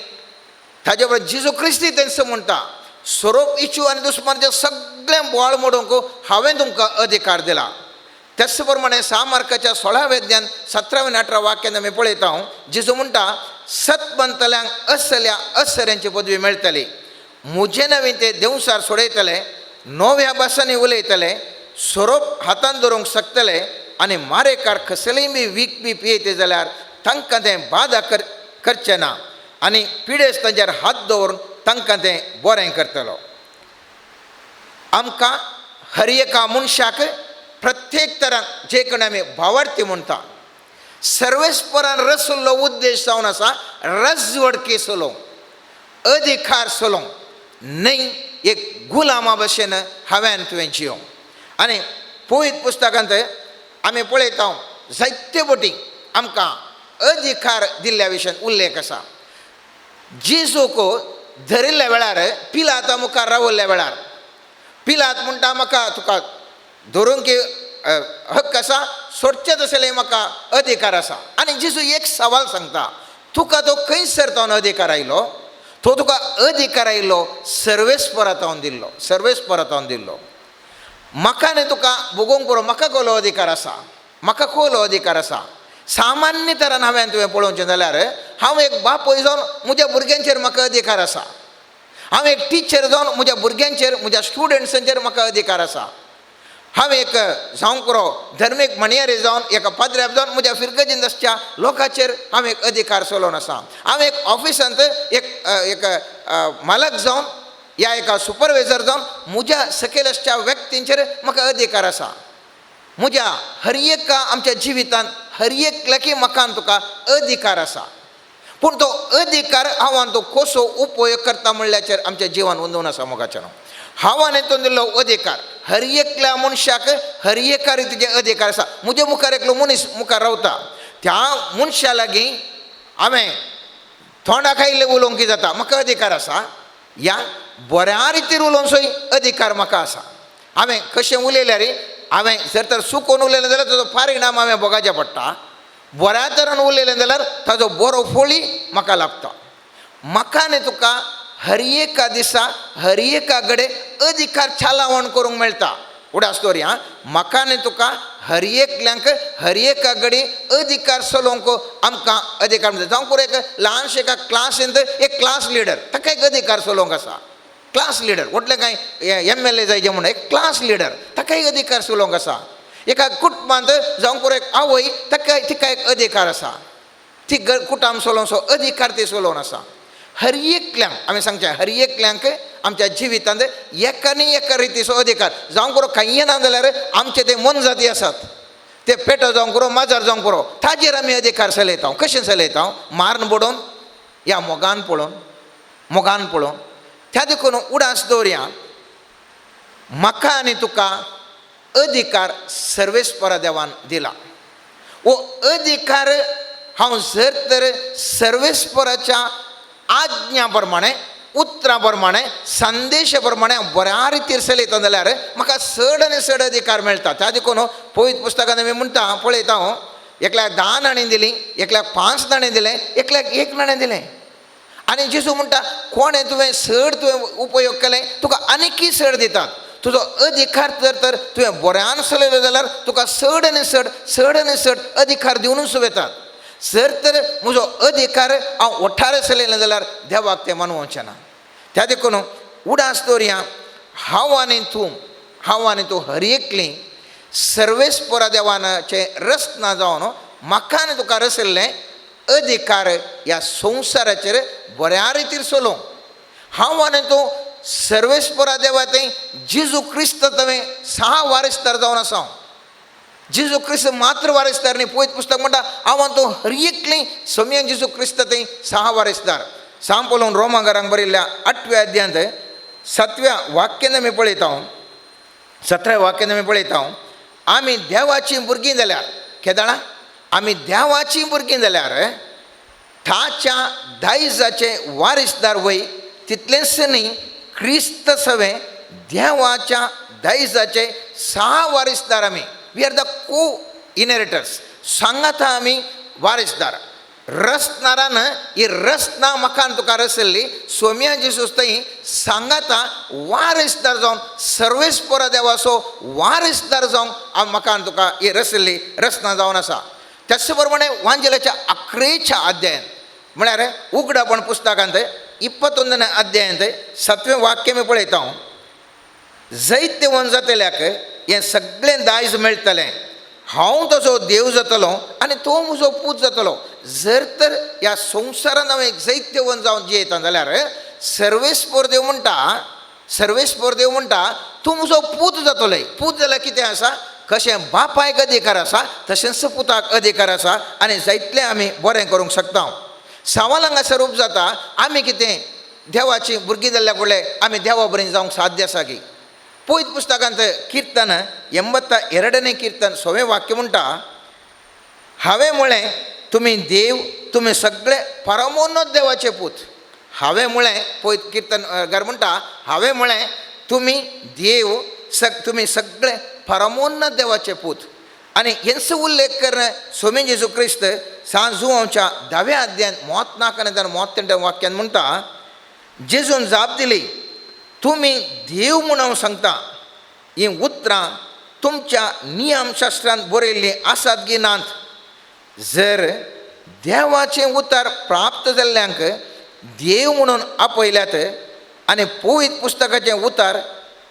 ताजे बरोबर जेजू क्रिस्ती तेंच म्हणटा, स्वरूप इच्छू आनी दुस्मानाचे सगळें बोळ मोडूंक हांवें तुमकां अधिकार दिला. त्याच प्रमाणे 6 मार्काच्या 16व्या अध्यायांत 17 आनी 18 वाक्यान आमी पळयता, जेजू म्हणटा, सत म्हणटल्यांक असल्या असऱ्यांची पदवी मेळटली. म्हजे नवीन ते देंवसार सोडयतले, नव्या भासांनी उलयतले, सोरोप हातान धरूंक शकतले आनी मारेकार कसलेय बी वीक बी पियेते जाल्यार तांकां तें बादा करचें ना आनी पिडेस्त तांचेर हात दवरून तांकां तें बरें करतलो. आमकां हर एका मनशाक प्रत्येक तरान जे कोण आमी भावार्थी म्हणटा, सर्वेस्परान रसल्लो उद्देश जावन आसा रजवडकी चलोवंक, अधिकार चलोवंक न्हय, एक गुलामा भशेन हांवें तुवें जियोंक. आनी पवित्र पुस्तकांत आमी पळयता जायते बोटी आमकां अधिकार दिल्ल्या विशयान उल्लेख आसा. जेजूक धरिल्ल्या वेळार पिलाता मुखार रावल्ल्या वेळार पिलात म्हणटा म्हाका तुका धरूंक हक्क आसा, सोडचें तसलें म्हाका अधिकार आसा. आनी जेजू एक सवाल सांगता, तुका तो खंयसर तावन अधिकार आयलो? तो तुका अधिकार आयलो सर्वेस्परा तावन दिल्लो, सर्वेस्परा तावन दिल्लो. म्हाका न्ही तुका भोगोवंक पुरो, म्हाका कसलो अधिकार आसा, म्हाका कसलो अधिकार आसा? सामान्य तरान हांवें तुवें पळोवचें जाल्यार हांव एक बापूय जावन म्हज्या भुरग्यांचेर म्हाका अधिकार आसा, हांव एक टिचर जावन म्हज्या भुरग्यांचेर म्हज्या स्टुडंट्सांचेर म्हाका अधिकार आसा, हांव एक जावंक पुरो धर्मीक म्हणयारी जावन एका पाद्र्याक जावन म्हज्या फिरगजीन आसच्या लोकांचेर हांव एक अधिकार चलोवन आसा, हांव एक ऑफिसांत एक एक मालक जावन या एका सुपरवायजर जावन म्हज्या सकयल आसच्या व्यक्तींचेर म्हाका अधिकार आसा. म्हज्या हर एका आमच्या जिवितांत हर एकल्याकी म्हाका तुका अधिकार आसा, पूण तो अधिकार हांव तो कसो उपयोग करता म्हणल्याचेर आमचें जिवन अंदून आसा. मोगाच्यान हांव तो दिल्लो अधिकार हर एकल्या मनशाक हर एका रितीचे अधिकार आसा. म्हजे मुखार एकलो मनीस मुखार रावता, त्या मनशा लागीं हांवें तोंडा खायिल्लें उलोवंक कितें जाता, म्हाका अधिकार आसा, या बऱ्या रितीर उलोवंक अधिकार म्हाका आसा. हांवें कशें उलयल्यार, हांवें जर तर चुकोवन उलयलें जाल्यार ताजो परिणाम हांवें भोगाचें पडटा, बऱ्या तरान उलयलें जाल्यार ताजो बरो फळी म्हाका लाभता. म्हाका न्ही तुका हर एका दिसा हर एका कडेन अधिकार चालावण करूंक मेळटा. उडास दवरया, म्हाका न्ही तुका हर एकल्यांक हर एका कडेन अधिकार चलोवंक आमकां अधिकार मेळटा. जावं पुरो एक ल्हानशे एका क्लासींत एक क्लास लिडर ताका एक अधिकार चलोवंक आसा, क्लास लिडर व्हडलें कांय MLA जायचे म्हणून एक क्लास लिडर ताका एक अधिकार चलोवंक आसा. एका कुटुंबांत जावं पुरो एक आवय ताका तिका एक अधिकार आसा, ती कुटुंब चलोवचो अधिकार ती चलोवन आसा. हर एकल्यांक आमी सांगचें, हर एकल्यांक आमच्या जिवितांत एका न्ही एका रितीचो अधिकार जावंक पुरो. कांय ना जाल्यार आमचे ते मोनजाती आसात, ते पेटो जावंक पुरो, माजर जावंक पुरो, ताजेर आमी अधिकार चलयता. कशें चलयता? मारून बडोवन या मोगान पळोवन, मोगान पळोवन. त्या देखून उडास दवरया, म्हाका आनी तुका अधिकार सर्वेस्परा देवान दिला. वो अधिकार हांव जर तर सर्वेस्पराच्या आज्ञा प्रमाणे, उतरां प्रमाणे, संदेशा प्रमाणे बऱ्या रितीर चलयता जाल्यार म्हाका चड आनी चड अधिकार मेळटा. त्या देखून पवित्र पुस्तकांत आमी म्हणटा पळयता, हांव एकल्याक 10 नाणीं दिलीं, एकल्याक 5 नाणें दिलें, एकल्याक 1 नाणें दिलें. आनी जेजू म्हणटा कोणें तुवें चड तुवें उपयोग केलें तुका आनीकय चड दितात. तुजो अधिकार जर तर तुवें बऱ्यान चलयलो जाल्यार तुका चड आनी चड, चड आनी चड अधिकार दिवनूच वतात. जर तर म्हजो अधिकार हांव ओठार चलयलें जाल्यार देवाक तें मानवचें ना. त्या देखून उडास दवरया, हांव आनी तूं, हांव आनी तूं हर एकलीं सर्वेस्परा देवानाचें रचना जावन म्हाका आनी तुका रचिल्लें अधिकार ह्या संवसाराचेर बऱ्या रितीर चलोवंक. हांव आनी तूं सर्वेस्परा देवा थंय जेजू क्रिस्त तुवें 6 वारसदार जावन आसा. जेजू क्रिस्त मात्र वारसदार न्ही, पवित्र पुस्तक म्हणटा हांव आनी तूं हर एकलीं सोमयान जेजू क्रिस्त थंय 6 वारसदार. सांग पळोवन रोमांगारांक बरयल्ल्या 8व्या अध्यायांत 7व्या वाक्यान आमी पळयता, 17व्या वाक्यान आमी पळयता, आमी देवाचीं भुरगीं जाल्यार केदाळा आमी देवाचीं भुरगीं जाल्यार ताच्या दायजाचे वारसदार वय, तितलेंच न्ही क्रिस्त सवें देवाच्या दायजाचे 6 वारसदार आमी. We are the co inheritors, सांगाता आमी वारसदार. रसनारान ही रसना म्हाका तुका रसल्ली सोम्या जेजूस थंय सांगाता वारसदार जावन सर्वेस्परा देवाचो वारसदार जावन म्हाका तुका ही रसल्ली रसना जावन आसा. त्याच प्रमाणे वांजेलाच्या 11च्या अध्यायान म्हळ्यार उगडापण पुस्तकांत 21 अध्यायांत 7वें वाक्य मी पळयता हांव. जैतवंत जातल्याक हें सगळें दायज मेळटलें, हांव तसो देव जातलो आनी तो म्हजो पूत जातलो. जर तर ह्या संवसारान हांव एक जैतवंत जावन जियेता जाल्यार सर्वेस्पोर देव म्हणटा, सर्वेस्पोर देव म्हणटा तूं म्हजो पूत जातलो. पूत जाल्यार कितें आसा, कशें बापायक अधिकार आसा तशेंच पुताक अधिकार आसा आनी जायतलें आमी बरें करूंक शकता. सवाल हांगासर रूप जाता, आमी कितें देवाची भुरगीं जाल्ल्या फुडलें आमी देवा बरें जावंक साध्य आसा की? पवित्र पुस्तकांत कीर्तन 82 कीर्तन 6वें वाक्य म्हणटा, हांवें म्हळें तुमी देव, तुमी सगळे परमोन्नत देवाचे पूत. हांवें म्हळें, पवित्र कीर्तनकार म्हणटा, हांवें म्हळें तुमी देव, तुमी सगळे परमोन्नत देवाचे पूत. आनी हेंचो उल्लेख करून स्वामी जेजू क्रिस्त सांत जुवांच्या 10व्या अध्यायांत मोत नाका आनी मोत तेंच्या वाक्यान म्हणटा, जेजून जाप दिली तुमी देव म्हूण हांव सांगता, हीं उतरां तुमच्या नियमशास्त्रांत बरयल्लीं आसात गी नात? जर देवाचें उतर प्राप्त जाल्ल्यांक देव म्हणून आपयल्यात आनी पवित्र पुस्तकाचें उतर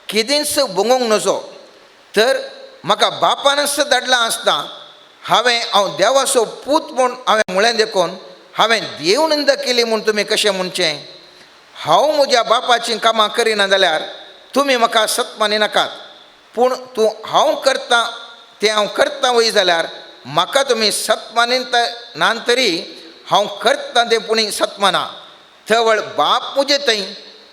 केदींच भोंगूंक नजो, तर म्हाका बापानच धाडलां आसता हांवें हांव देवाचो पूत म्हूण हांवें म्हळें देखून हांवें देव निंदा केली म्हूण तुमी कशें म्हणचें? हांव म्हज्या बापाचीं कामां करिना जाल्यार तुमी म्हाका सत मानिनाकात, पूण तूं हांव करता तें हांव करता वय जाल्यार म्हाका तुमी सत मानिता ना तरी हांव करता तें पुणी सत माना. तवळ बाप म्हजे थंय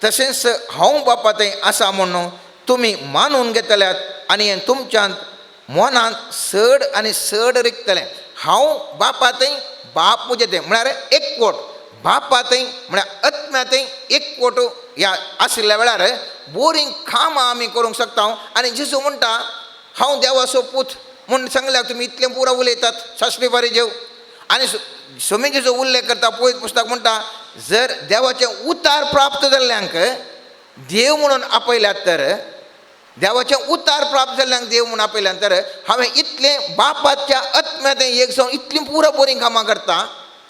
तशेंच हांव बापा थंय आसा म्हणून तुमी मानून घेतल्यात आनी हें तुमच्यांत मनांत चड आनी चड रिगतलें. हांव बापा थंय, बाप म्हजे थंय, म्हळ्यार एक कोट बापा थंय म्हळ्यार आत्म्या थंय एक कोट ह्या आशिल्ल्या वेळार बोरींग कामां आमी करूंक शकता. आनी जेजू म्हणटा हांव देवाचो पूत म्हूण सांगल्यार तुमी इतलें पुरो उलयतात सासणी बारी जेव. आनी स्वामी जेजू उल्लेख करता पवित्र पुस्तक म्हणटा, जर देवाचें उतार प्राप्त जाल्ल्यांक देव म्हणून आपयल्यात तर देवाचें उतार प्राप्त जाल्ल्यांक देव म्हणून आपयल्यात तर हांवें इतलें बापाच्या आत्म्या एक जावन इतलीं पुरो बरीं कामां करता,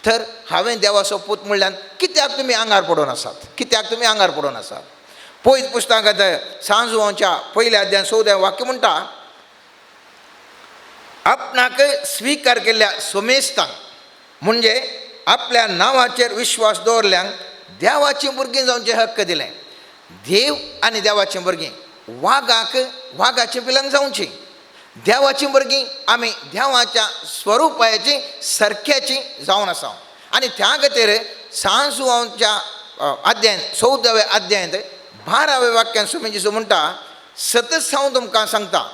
तर हांवें देवाचो पूत म्हणल्यान कित्याक तुमी आंगार पडून आसात? कित्याक तुमी आंगार पडून आसात? पवित्र पुस्तकांत सांजुवांच्या 1 अध्याय 14 वाक्य म्हणटा, आपणाक स्विकार केल्ल्या सोमेस्तांक म्हणजे आपल्या नांवाचेर विश्वास दवरल्यांक देवाचीं भुरगीं जावचे हक्क दिलें. देव आनी देवाचीं भुरगीं वागाक वागाचीं पिलां जावचीं, देवाचीं भुरगीं आमी देवाच्या स्वरुपाची सारक्याची जावन आसा. आनी त्या खातीर सांजुवांच्या अध्यायांत 14व्या अध्यायांत 12व्या वाक्यान स्वामी जेजू म्हणटा, सतच हांव तुमकां सांगता,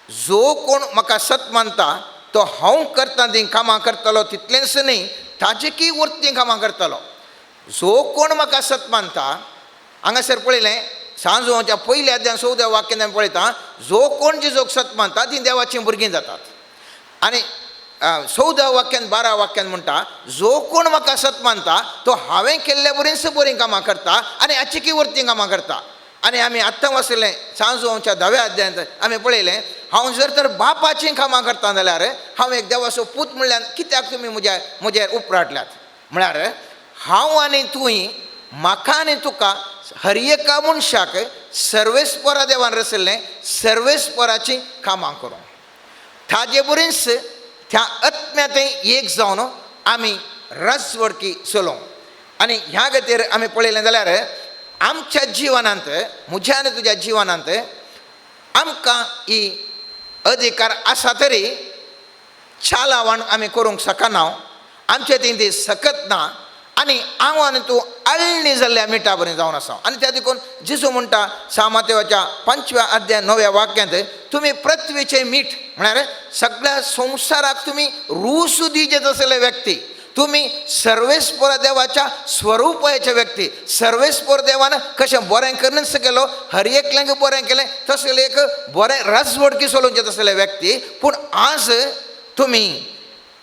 जो कोण म्हाका सत मानता तो हांव करता तीं कामां करतलो, तितलेंच न्ही ताजे की वरतीं कामां करतलो. जो कोण म्हाका सत मानता, हांगासर पळयलें सांजुवांच्या 1 अध्याय 14 वाक्यान आमी पळयता, जो कोण जेजूक सत मानता तीं देवाचीं भुरगीं जातात. आनी 14 वाक्यान 12 वाक्यान म्हणटा, जो कोण म्हाका सत मानता तो हांवें केल्ल्या बरींच बरीं कामां करता आनी हाची वरतीं कामां करता. आनी आमी आत्तां वाचलें सांजुवांच्या 10व्या अध्यायांत आमी पळयलें, हांव जर तर बापाचीं कामां करता जाल्यार हांव एक देवाचो पूत म्हणल्यार कित्याक तुमी म्हजेर उपराटल्यात? म्हळ्यार हांव आनी तूं, म्हाका आनी तुका, हर एका मनशाक सर्वेस्परा देवान रचल्लें सर्वेस्पराचीं कामां करूंक. ताजे बरींच त्या आत्म्या थंय एक जावन आमी रजवडकी चलोवंक. आनी ह्या खातीर आमी पळयलें जाल्यार आमच्या जिवनांत, म्हज्या आनी तुज्या जिवनांत आमकां ही अधिकार आसा तरी चालावण आमी करूंक शकना, आमचे थंय ती सकत ना आनी हांव आनी तूं आळणी जाल्ल्या मिठा बरें जावन आसा. आनी त्या देखून जेजू म्हणटा सामातेवाच्या 5व्या अध्याय 9व्या वाक्यांत, तुमी पृथ्वीचें मीठ, म्हळ्यार सगळ्या संवसाराक तुमी रूस दिजे तसले व्यक्ती, तुमी सर्वेस्पर देवाच्या स्वरुपाचे व्यक्ती. सर्वेस्पर देवान कशें बरें करूनच केलो, हर एकल्यांक बरें केलें, तसले एक बरें राजवडकी चलोवचें तसले व्यक्ती. पूण आज तुमी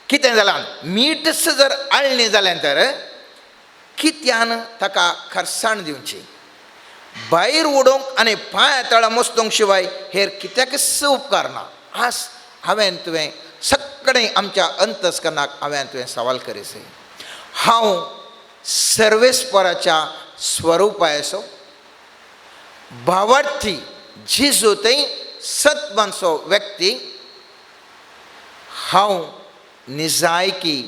कितें जालां, मीठच जर आळणी जालें तर कित्यान ताका खरसाण दिवची, भायर उडोवंक आनी पांया तळा मस्तूंक शिवाय हेर कित्याकच उपकारना. आज हांवें तुवें सगळें आमच्या अंतस्करणाक हांवें तुवें सवाल करीसे, हांव सर्वेस्पराच्या स्वरुपायसो भावार्थी जेजू थंय सतमानसो व्यक्ती हांव निजायकी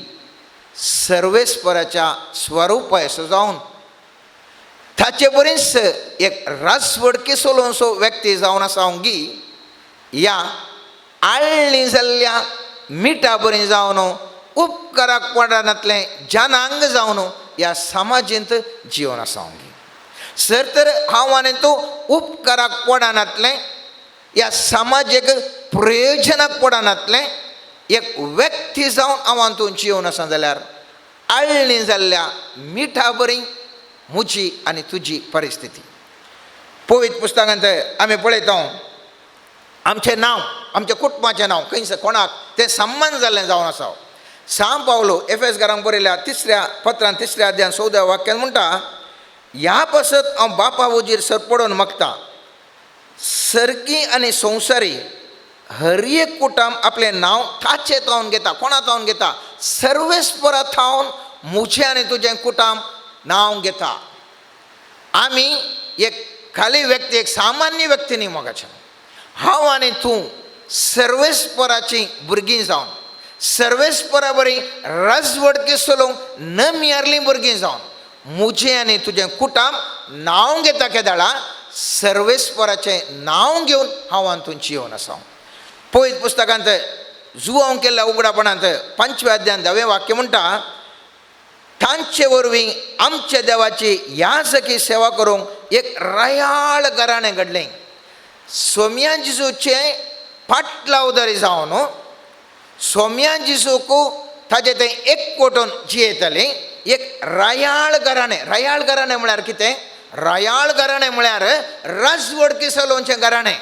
सर्वेस्पराच्या स्वरुपायसो जावन ताचे बरीच एक रासवडकी सोलोवचो व्यक्ती जावन आसा हांव गी ह्या आळणी जाल्ल्या मिठा बरी जावन उपकाराक पडनातलें जनांग जावन ह्या समाजेंत जिवन आसा हांव गी. सर तर हांव आनी तूं उपकाराक पडनातलें ह्या समाजेक प्रयोजनाक पडनातलें एक व्यक्ती जावन हांव आनी तूं जिवन आसा जाल्यार आळणी जाल्ल्या मिठा बरी म्हजी आनी तुजी परिस्थिती. पवित्र पुस्तकांत आमी पळयता आमचें नांव, आमच्या कुटुंबाचें नांव खंयसर कोणाक तें सम्मान जाल्लें जावन आसा. सांव पावलो एफएस घरांक बरयल्या तिसऱ्या पत्रान तिसऱ्या अध्यान 14 वाक्यान म्हणटा, ह्या पासत हांव बापा वजीर सर पडोवन मागता सर्गी आनी संवसारी हर एक कुटुंब आपलें नांव ताचें थावन घेता. कोणा थावन घेता? सर्वेस्परा थावन म्हजें आनी तुजें कुटुंब नांव घेता. आमी एक खाली व्यक्ती, एक सामान्य व्यक्ती न्ही मोगाचें. हांव आनी तूं सर्वेस्पराचीं भुरगीं जावन सर्वेस्परा बरी राजवडकी चलोवंक नमियारलीं भुरगीं जावन म्हजें आनी तुजें कुटुंब नांव घेता केदाळा सर्वेस्पराचें नांव घेवन हांव आनी तूं जिवन आसा. पवित्र पुस्तकांत जुवांव केल्ल्या उगडापणांत 5व्या अध्यान 10वें वाक्य म्हणटा, तांचे वरवीं आमच्या देवाची याजकी सेवा करूंक एक रयाळ घराणें घडलें. सोम्या जेजूचें पाटलावदारी जावन सोम्या जेजूक ताजें तें एकवटून जियेतालें एक रयाळ घराणें. रयाळ घराणें म्हळ्यार कितें? रयाळ घराणें म्हळ्यार राजवडकी चलोवचें घराणें.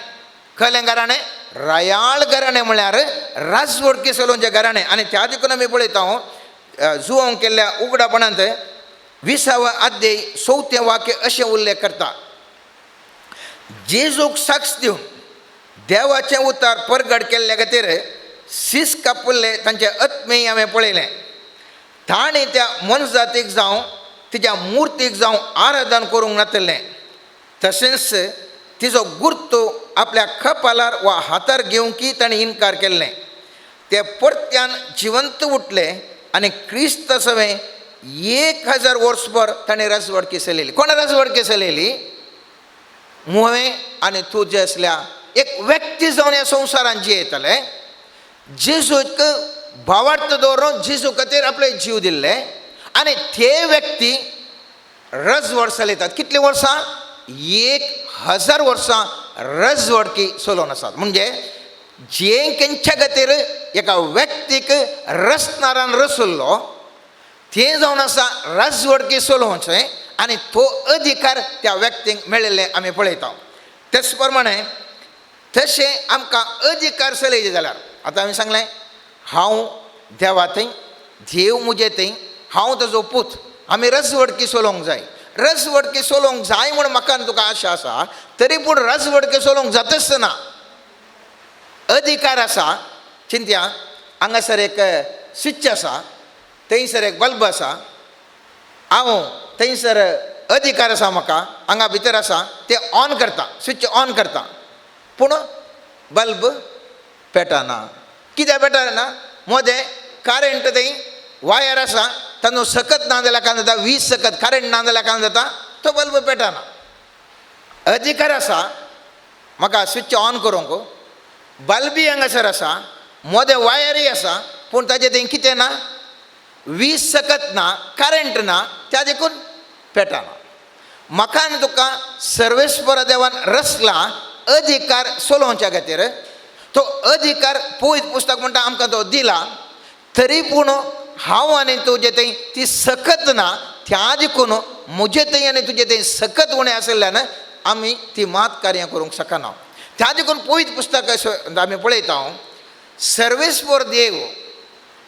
खलें घराणें? रयाळ घराणें म्हळ्यार राजवडकी चलोवचें घराणें. आनी त्या देखून आमी पळयता जुवांव केल्ल्या उगडापणांत 20वा अध्याय 4थें वाक्य अशें उल्लेख करता, जेजूक साक्ष दिवन देवाचें उतार परगट केल्ल्या खातीर सीस कापुल्ले तांचे आत्मेय हांवें पळयलें. ताणें त्या मनजातीक जावं तिच्या मुर्तीक जावं आराधन करूंक नातिल्लें, तशेंच तिचो गुर्तो आपल्या कपालार वा हातार घेवंकी ताणें इनकार केल्लें. ते परत्यान जिवंत उठले आनी क्रिस्त सवें 1000 वर्सभर ताणें राजवडकी चलयली. कोणा राजवडकी चलयली? मुवें आनी तूं जे आसल्या एक व्यक्ती जावन ह्या संवसारान जियेताले. जेजूक भावार्थ दवरून जेजू खातीर आपले जीव दिल्ले आनी ते व्यक्ती रजवड चलयतात. कितलीं वर्सां? 1000 वर्सां रजवडकी चलोवन आसात. म्हणजे जे केंच्या खातीर एका व्यक्तीक रसनारान रसल्लो तें जावन आसा राजवडकी चलोवचें आनी तो अधिकार त्या व्यक्तीक मेळिल्लें आमी पळयता. तेच प्रमाणे तशें आमकां अधिकार चलयचे जाल्यार आतां हांवें सांगलें हांव देवा थंय, देव म्हजे थंय, हांव ताजो पूत, आमी रजवडकी चलोवंक जाय. रजवडकी चलोवंक जाय म्हूण म्हाका आनी तुका आशा आसा, तरी पूण रजवडकी चलोवंक जातच ना. अधिकार आसा. चिंत्या हांगासर एक स्विच आसा, थंयसर एक बल्ब आसा, हांव थंयसर अधिकार आसा म्हाका, हांगा भितर आसा तें ऑन करता, स्विच ऑन करता, पूण बल्ब पेटना. कित्याक पेटना? मोदें करंट थंय वायर आसा तांचो सकत ना जाल्यार कांय जाता, वीज सकत करंट ना जाल्यार कांय जाता, तो बल्ब पेटना. अधिकार आसा म्हाका स्विच ऑन करूंक, बल्बी हांगासर आसा, मोदें वायरूय आसा, पूण ताजें थंय कितें ना, वीज सकत ना, करंट ना, त्या देखून पेटना. म्हाका आनी तुका सर्वेस्पर देवान रचला अधिकार चलोवच्या खातीर. तो अधिकार पवित्र पुस्तक म्हणटा आमकां तो दिला, तरी पूण हांव आनी तुजे थंय ती सकत ना, त्या देखून म्हजे थंय आनी तुजे थंय सकत उणें आशिल्ल्यान आमी ती मात कार्यां करूंक शकना. त्या देखून पवित्र पुस्तक आमी पळयता सर्वेस्पर देव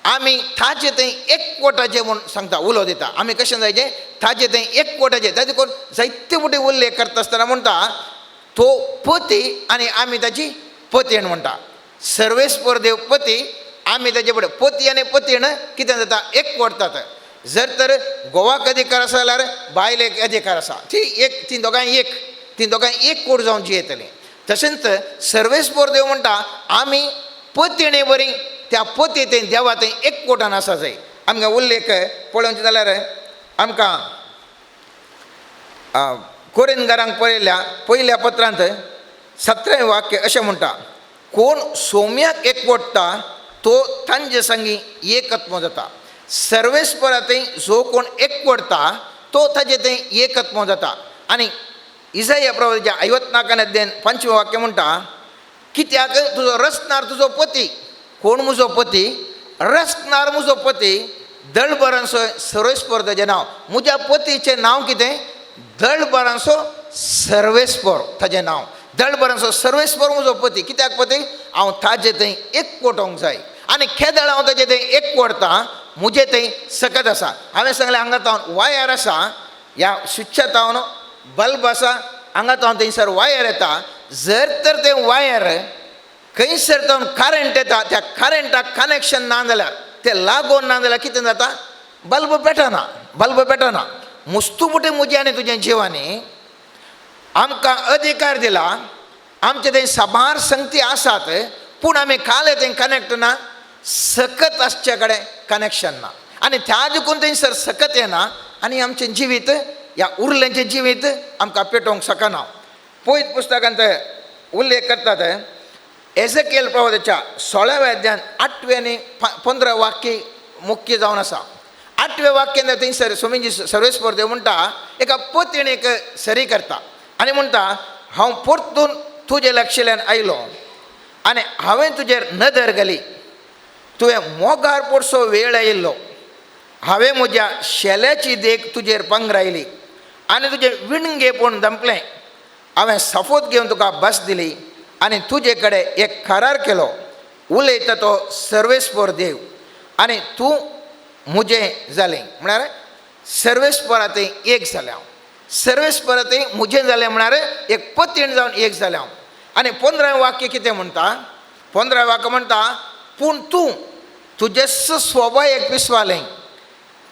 आमी ताजे थंय एकवटाचें म्हूण सांगता, उलो दिता. आमी कशें जायचें? ताजे थंय एकवटाचें. त्या देखून जायते फावटी उल्लेख करता आसतना म्हणटा तो पती आनी आमी ताची पतीण म्हणटा. सर्वेस्पर देव पती, आमी ताचे फुडें पती आनी पतीण कितें जाता? एकवटतात. जर तर घोवाक अधिकार आसा जाल्यार बायलेक अधिकार आसा. ती एक, ती दोगांय एक, ती दोगांय एक कोट जावन जियेतलीं. तशेंच सर्वेस्पोर देव म्हणटा आमी पतिणे बरी त्या पती थंय देवा थंय एक कोटान आसा जाय. आमकां उल्लेख पळोवचें जाल्यार आमकां कोरिनगारांक पळयल्या पयल्या पत्रांत 17वें वाक्य अशें म्हणटा, कोण सोम्याक एकवटता तो तांचे संगी एकत्म जाता. सर्वेस्परा थंय जो कोण एकवटता तो ताजे थंय एकत्म जाता. आनी इजाया प्रवाच्या 54 अध्याय 5वें वाक्य म्हणटा, कित्याक तुजो रचणार तुजो पती. कोण म्हजो पती? रचणार म्हजो पती दळबरांचो सर्वेस्पर ताजें नांव. म्हज्या पतीचें नांव कितें? दळबरांचो सर्वेस्पर ताजें नांव. दळबरांचो सर्वेस्पर म्हजो पती. कित्याक पती? हांव ताजे थंय एकवटोंक जाय. आनी केदळ हांव ताजे थंय एकवटता म्हजें थंय सकत आसा. हांवें सांगलें हांगा तावन वायर आसा, ह्या स्विच्चा तावन बल्ब आसा, हांगा तावन थंयसर वायर येता. जर तर तें वायर खंयसर तावन करंट येता, त्या करंटाक कनेक्शन ना जाल्यार, तें लागून ना जाल्यार कितें जाता? Bulb पेटना, bulb पेटना. मुस्तुपुटे म्हजें आनी तुजें जिवानी आमकां अधिकार दिला. आमचे थंय साबार संगती आसात, पूण आमी काल थंय कनेक्ट ना, सकत आसचे कडेन कनेक्शन ना. आनी त्या देखून थंयसर सकत येना आनी आमचें जिवीत ह्या उरलेंचें जिवीत आमकां पेटोवंक शकना. पयत पुस्तकांत उल्लेख करतात एझेकियल प्रवादाच्या 16व्या अध्यायान 8वें आनी 15 वाक्य मुख्य जावन आसा. 8व्या वाक्यान थंयसर स्वामीजी सर्वेस्पर देव म्हणटा एका पतिणेक सरी करता आनी म्हणटा, हांव परतून तुजे लक्षल्यान आयलो आनी हांवें तुजेर नदर घाली. तुवें मोगार पडसो वेळ आयिल्लो. हांवें म्हज्या शेल्याची देख तुजेर पंगरायली आनी तुजें विणगेपण दंपलें. हांवें सफोत घेवन तुका बस दिली आनी तुजे कडेन एक करार केलो. उलयता तो सर्वेस्पर देव आनी तूं म्हजें जालें. म्हळ्यार सर्वेस्परा थंय एक जालें हांव. सर्वेस्परा थंय म्हजें जालें म्हळ्यार एक पतीण जावन एक जालें हांव. आनी 15वें वाक्य कितें म्हणटा? 15वें वाक्य म्हणटा, पूण तूं तुजें स्वभाव एक पिसवालें,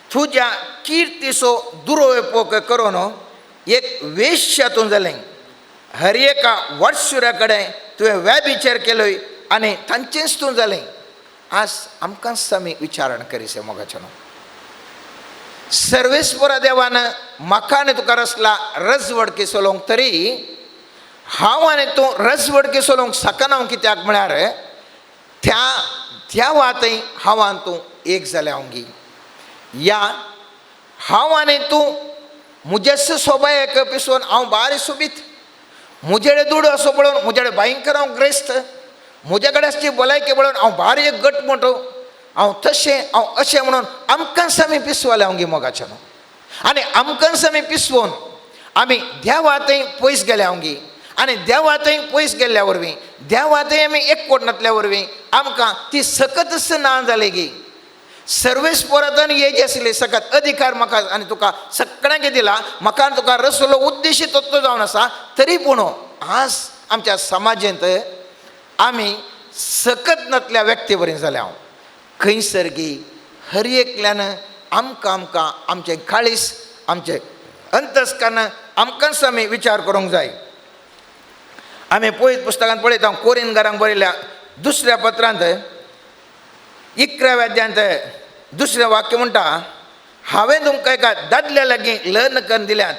तुज्या किर्तीचो दुरुपयोग करून एक वेश्यातूं जालें. हर एका वाटसुऱ्या कडेन तुवें व्यभिचार केलोय आनी तांचेंच तूं जालें. आज आमकांच आमी विचारण करीसे मोगाचें. सर्वेस्परा देवान म्हाका आनी तुका रचला रजवडकी चलोवंक, तरी हांव आनी तूं रजवडकी चलोवंक शकना. कित्याक म्हळ्यार त्या देवा थंय हांव आनी तूं एक जालें हांव गी. या हांव आनी तूं म्हजेच सोबायक पिसोवन हांव बारी सोबीत, म्हजे कडेन दुडू असो पळोवन म्हजे कडेन भयंकर हांव ग्रेस्त, म्हजे कडेन आसची भलायकी पळोवन हांव भारी एक गट म्हणटो, हांव तशें हांव अशें म्हणून आमकांच आमी पिसवाले हांव गी मोगाचें. आनी आमकांच आमी पिसवोन आमी देवा थंय पयस गेले हांव गी. आनी देवा थंय पयस गेल्ल्या वरवीं, देवा थंय आमी एकवट नातल्या वरवीं आमकां ती सकतच ना जाली गी. सर्वेस्परांत हे जे आसले सकत अधिकार म्हाका आनी तुका सगळ्यांक दिला. म्हाका आनी तुका रसलो उद्देशी तत्व जावन आसा. तरी पूण आज आमच्या समाजेंत आमी सकत नातल्या व्यक्ती बरी जाल्या हांव. खंयसर गी हर एकल्यान आमकां आमकां आमचें काळीस आमचें अंतस्कर्ण आमकांच आमी विचार करूंक जाय. आमी पळयत पुस्तकांत पळयता कोरिनगारांक बरयल्या 2ऱ्या पत्रांत 11व्या अध्यायांत 2रें वाक्य म्हणटा, हांवें तुमकां एका दादल्या लागीं लग्न करून दिल्यात,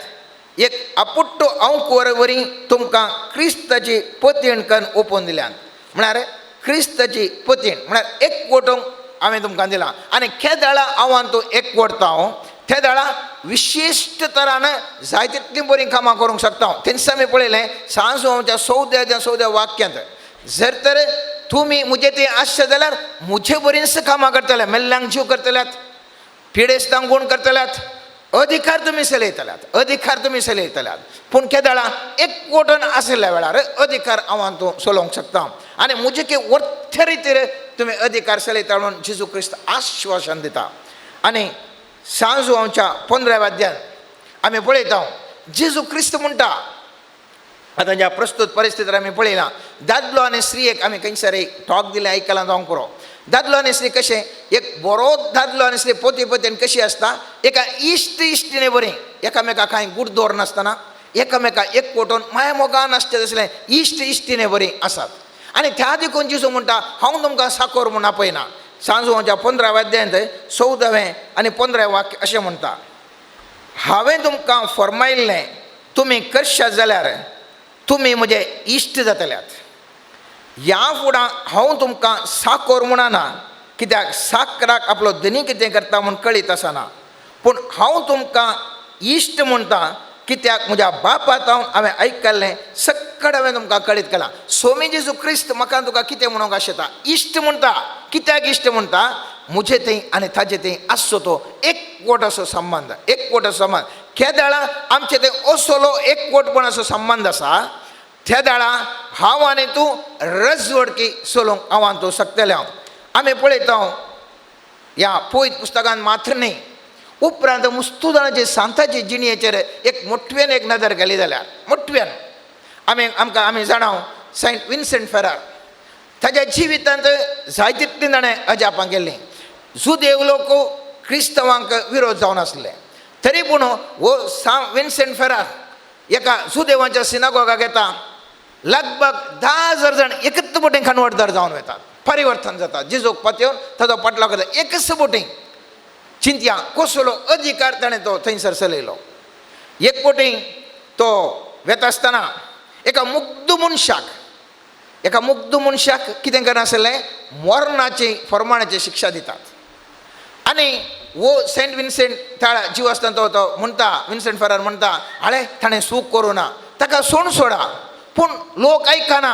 एक आपुट्टो अंकुर वरी तुमकां क्रिस्ताची पतीण करून ओपोवन दिल्यात. म्हळ्यार क्रिस्ताची पतीण म्हळ्यार एकवटोवंक हांवें तुमकां दिलां. आनी केदळा हांव तूं एकवटता हांव त्या वेळा विशिश्ट तरान जाय तितलीं बरीं कामां करूंक शकता हांव. तेन्ना आमी पळयलें सांजच्या 14व्या वाक्यांत, जर तर तुमी म्हजे ते आसचे जाल्यार म्हजे बरींच कामां करतले, मेल्ल्यांक जीव करतल्यात, पिडेस्तांक गुण करतल्यात, अधिकार तुमी चलयतल्यात, अधिकार तुमी चलयतल्यात. पूण केदळा एकवटून आशिल्ल्या वेळार अधिकार हांव तूं चलोवंक शकता आनी म्हजे की वर्थ रितीर तुमी अधिकार चलयता म्हणून जेजू क्रिस्त आश्वासन दिता. आनी सांजू आमच्या 15व्या अध्यायान आमी पळयता जेजू क्रिस्त म्हणटा, आतां ज्या प्रस्तूत परिस्थितीर आमी पळयलां दादलो आनी स्त्रियेक आमी खंयसर एक टॉक दिलें आयकलां जावंक पुरो. दादलो आनी स्त्री कशें, एक बरो दादलो आनी स्त्री पोती पोतयेन कशी आसता, एका इश्ट इश्टिणे बरी एकामेका कांय गूट दवरनासतना एकामेका एक पोटोन माया मोगान आसचें तसलें इश्ट इश्टिणे बरी आसात. आनी त्या देखून जेजू म्हणटा हांव तुमकां साकोर म्हूण आपयना. सांजवाच्या 15व्या अध्यायांत 14वें आनी 15वें वाक्य अशें म्हणटा, हांवें तुमकां फर्मायल्लें तुमी करशात जाल्यार तुमी म्हजे इश्ट जातल्यात. ह्या फुडां हांव तुमकां साकोर म्हणना, कित्याक साकराक आपलो धनी कितें करता म्हूण कळीत आसना, पूण हांव तुमकां इश्ट म्हणटा, कित्याक म्हज्या बापा तावन हांवें आयकल्लें सक्कड हांवें तुमकां कळीत केलां. स्वामी जेजू क्रिस्त म्हाका तुका कितें म्हणूंक आशेता, इश्ट म्हणटा. कित्याक इश्ट म्हणटा? म्हजे थंय आनी ताजे थंय आसचो तो एकवट असो संबंद, एकवट असो संबंद. केदाळा आमचे थंय असलो एकवटपणाचो संबंद आसा, त्या दाळा हांव आनी तूं रजवडकी चलोवंक हांव आनी तूं शकतलें. हांव आमी पळयता ह्या पयत पुस्तकान मात्र न्ही, उपरांत मुस्तू जाणाचे सांताचे जिणेचेर एक मोठव्यान एक नदर घाली जाल्यार मोठव्यान आमी आमकां आमी जाणाव सेंट विन्सेंट फेरार ताज्या जिवितांत जाय तितलीं ताणें अजापां केल्लीं. जुदेव लोक क्रिस्तवांक विरोध जावन आसले तरी पूण हो सा विन्सेंट फेरार एका जुदेवांच्या सिनागोगाक येता, लगभग 10,000 जाण एकच बोटींग खानवटदार जावन वतात, परिवर्तन जाता. जेजूक पातयेवन ताजो पाटलाव करता एकच बोटींग. चिंतया कसलो अधिकार ताणें तो थंयसर चलयलो. एक बोटींग तो वेता आसतना एका मुग्ध मनशाक, एका मुग्ध मनशाक कितें करनासलें, मरणाची फर्माणाची शिक्षा दितात. आनी वो सेंट विन्सेंट ताळा जीव आसतना तो तो म्हणटा, विन्सेंट फेरार म्हणटा, आळे ताणें सूख करूं ना, ताका सोण सोडा. पूण लोक आयकना,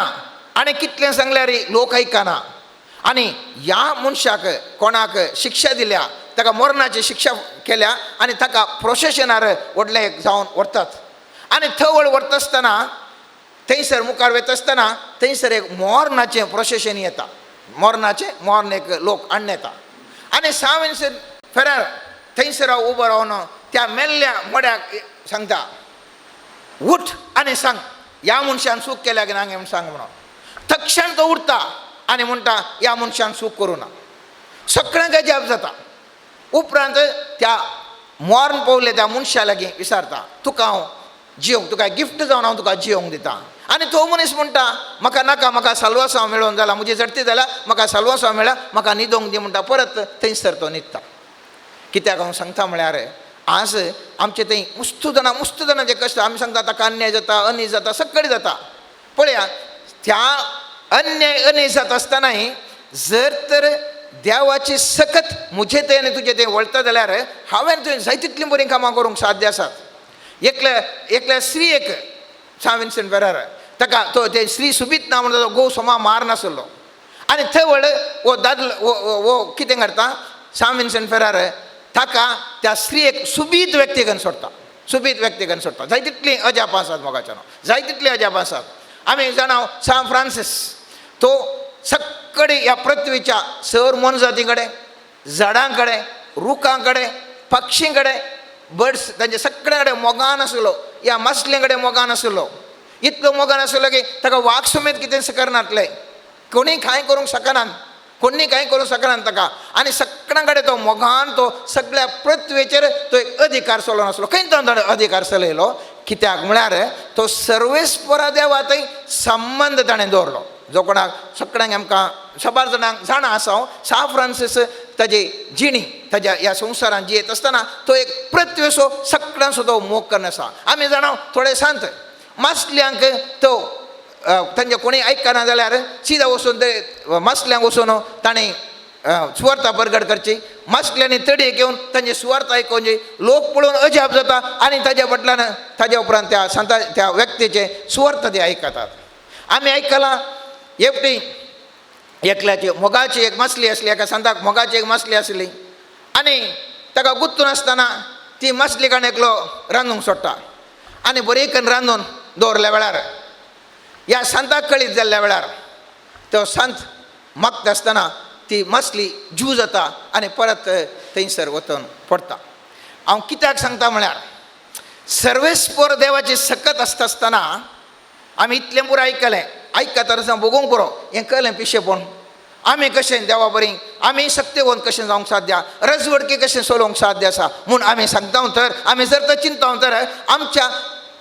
आनी कितलें सांगल्यार लोक आयकना. आनी ह्या मनशाक कोणाक शिक्षा दिल्या, ताका मरणाची शिक्षा केल्या आनी ताका प्रोसेशनार व्हडलें जावन व्हरतात. आनी थंय व्हरता आसतना थंयसर मुखार वता आसतना थंयसर एक मरणाचें प्रोसेशन येता, मरणाचें मरण एक लोक हाडून येता. आनी सा विन्सेंट फेरार थंयसर उबो रावन त्या मेल्ल्या मड्याक सांगता, उठ आनी सांग ह्या मनशान चूक केल्या की ना म्हूण सांग म्हणून. तक्षण तो उठता आनी म्हणटा ह्या मनशान चूक करूं ना. सगळ्यांक अजाप जाता. उपरांत त्या मरण पावले त्या मनशा लागीं विचारता, तुका हांव जियोंक, तुका गिफ्ट जावन हांव तुका जियोंक दिता. आनी तो मनीस म्हणटा म्हाका नाका, म्हाका साल्वासांव मेळोवन जाला, म्हजी झडती जाल्या, म्हाका साल्वासांव मेळ्ळा, म्हाका न्हिदोंक दी म्हणटा. परत थंयसर तो न्हिदता. कित्याक हांव सांगता म्हळ्यार आज आमचे थंय मुस्तू जाणां, मुस्तू जाणांचे कश्ट आमी सांगता, ताका अन्याय जाता, अनीज जाता, सगळें जाता. पळया त्या अन्याय अनीज जाता आसतनाय जर तर देवाची सकत म्हजे थंय आनी तुजे थंय वळटा जाल्यार हांवें तुवें जाय तितलीं बरीं कामां करूंक साध्य आसात. एकल्या एकल्या स्त्रीयेक सा विन्सेंट फेरार ताका तो ते स्त्री सुबीत ना म्हणून तो घोव सोमा मार नासलो. आनी थंय व्हड हो दादलो हो कितें करता, सा विन्सेंट फेरार ताका त्या स्त्रीयेक सुबीत व्यक्ती करून सोडटा, सुबीत व्यक्ती करून सोडटा. जाय तितलीं अजापां आसात मोगाच्यानो, जाय तितलीं अजापां आसात. आमी जाणा सा फ्रांसीस तो सगळे ह्या पृथ्वीच्या सर मोनजाती कडेन, झाडां कडेन, रुखां कडेन, पक्षीं कडेन, बर्ड्स तांचे सगळ्या कडेन मोगान आसलो, ह्या मासले कडेन मोगान आसलो. इतलो मोगान आसलो की ताका वाग समेत कितें करनासलें, कोणी कांय करूंक शकनात, कोणी कांय करूंक शकनात ताका. आनी सगळ्यां कडेन तो मोगान तो सगळ्या पृथ्वीचेर तो एक अधिकार चलोवन आसलो. खंय तो अधिकार चलयलो? कित्याक म्हळ्यार तो सर्वेस्परा देवा थंय संबंद ताणें दवरलो. जो कोणाक सगळ्यांक आमकां साबार जाणांक जाणा आसा हांव, सा फ्रांसीस ताजी जिणी ताज्या ह्या संवसारांत जियेत आसतना तो एक पृथ्वीचो सगळ्यांचो तो मोग करून आसा. आमी जाणा थोडे सांत मासल्यांक तो तांचे कोणीय आयकना जाल्यार सिदा वचून ते मासल्यांक वचून ताणें सुवार्ता परगट करची, मासल्यांनी तडयेक घेवन तांची सुवार्थ आयकोवची, लोक पळोवन अजाप जाता आनी ताज्या फाटल्यान ताज्या उपरांत त्या सांता त्या व्यक्तीचे सुवार्थ ते आयकतात. आमी आयकलां एकटी एकल्याची मोगाची एक मासली आसली, एका सांताक मोगाची एक मासली आसली आनी ताका गुत्तून आसतना ती मासली काण एकलो रांदूंक सोडटा आनी बरी करून रांदून दवरल्या वेळार ह्या सांताक कळीत जाल्ल्या वेळार तो सांत मागता आसतना ती मासली जीव जाता आनी परत थंयसर वचून पडटा. हांव कित्याक सांगता म्हळ्यार सर्वेस्पर देवाची सकत आसता आसतना आमी इतलें पुरो आयकलें, आयकता आसतना भोगूंक पुरो हें कळ्ळें पिशेपण. आमी कशें देवा बरी आमी शक्तिवंत कशें जावंक साध्य, रजवडकी कशें चलोवंक साध्य आसा म्हूण आमी सांगता तर आमी जर तर चिंता तर आमच्या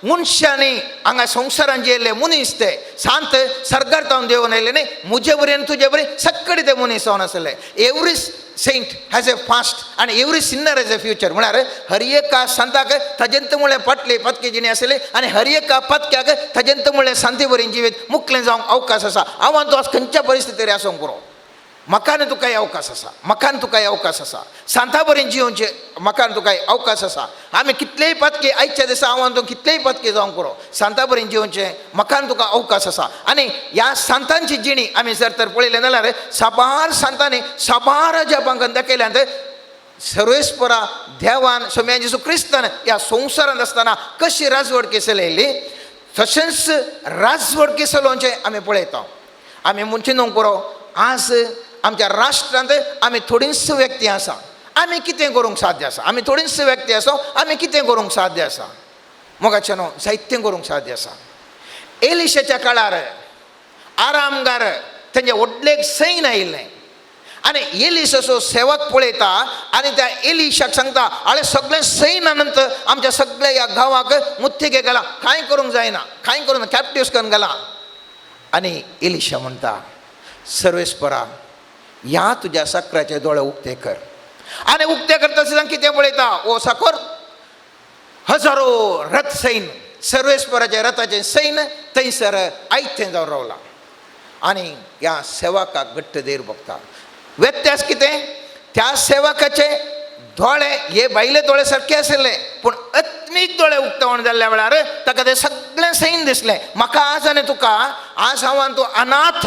मनशांनी हांगा संवसारान जे येयल्ले मनीस ते सांत सरकार तावन देवून येयले न्ही, म्हजे बरी आनी तुजे बरी सक्कडे ते मनीस जावन आसले. Every saint has a past आनी every sinner has a future. म्हळ्यार हर एका संताक ताजेंत म्हळ्यार फाटली पतकी जिणी आसली आनी हर एका पतक्याक ताजेंत म्हळ्यार सांती बरी जिवीत मुकलें जावंक अवकाश आसा. हांव आनी तूं आज खंयच्या परिस्थितीर आसूंक पुरो, म्हाका आनी तुकाय अवकाश आसा, म्हाका आनी तुकाय अवकाश आसा. सांता बरी जिवचे म्हाका आनी तुकाय अवकाश आसा. आमी कितलेय पतके आयच्या दिसा हांव आनी तूं कितलेय पतके जावंक पुरो, सांता बरी जिवचे म्हाका आनी तुका अवकाश आसा. आनी ह्या सांतांची जिणी आमी जर तर पळयलें जाल्यार साबार सांतांनी साबार अजापांक दाखयल्यात. सर्वेस्परा देवान सोम्या जेजू क्रिस्तान ह्या संवसारांत आसतना कशी राजवडकी चलयली तशेंच राजवडकी चलोवचें आमी पळयता. आमी म्हूण चिंतूंक पुरो आज आमच्या राष्ट्रांत आमी थोडींच व्यक्ती आसा, आमी कितें करूंक साध्य आसा, आमी थोडींच व्यक्ती आसा, आमी कितें करूंक साध्य आसा. मोगाचें न्हू जायतें करूंक साध्य आसा. एलिशाच्या काळार आरामगार तेंचे व्हडलें सैन आयिल्लें आनी एलिशाचो सेवक पळयता आनी त्या एलिशाक सांगता, आळे सगळें सैन नंतर आमच्या सगळ्या ह्या गांवाक मुत्तिके गेला, कांय करूंक जायना, कांय करूंक कॅप्टिव्स करून गेला. आनी एलिशा म्हणटा, सर्वेस्परा ह्या तुज्या साकराचे दोळे उक्ते कर. आनी उक्ते करता आसतना कितें पळयता, ओ साकर हजारो रथ सैन सर्वेस्पराच्या रथाचें सैन थंयसर आयतें जावन रावलां. आनी ह्या सेवकाक घट्ट धीर भोगता. व्यत्यास कितें, त्या सेवकाचे दोळे हे बायले दोळे सारके आशिल्ले पूण आत्मीक दोळे उक्तावण जाल्ल्या वेळार ताका तें सगळें सैन दिसलें. म्हाका आज आनी तुका आज हांव आनी तूं अनाथ,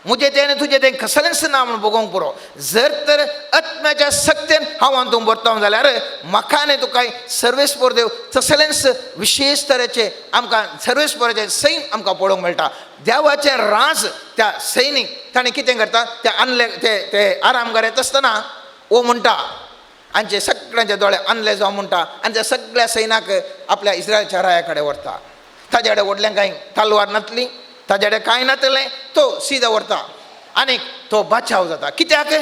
म्हजें तें आनी तुजें तें कसलेंच ना म्हूण भोगोवंक पुरो. जर तर आत्म्याच्या शक्तेन हांव आनी तूं भरता जाल्यार म्हाका आनी तुका सर्वेस्पर देव तसलेंच विशेश तरेचें आमकां सर्वेस्पराचें सैन आमकां पळोवंक मेळटा. देवाचें राज त्या सैनीक ताणें कितें करता, ते आणले ते ते आरामगार येता आसतना ओ म्हणटा आमचे सगळ्यांचे दोळे आणले जावं म्हणटा आनी त्या सगळ्या सैनाक आपल्या इस्रायलच्या राया कडेन व्हरता. ताज्या कडेन व्हडलें कांय तलवार नासली, ताज्या कडेन कांय नासलें, तो सिदा व्हरता आनी तो बचाव जाता. कित्याक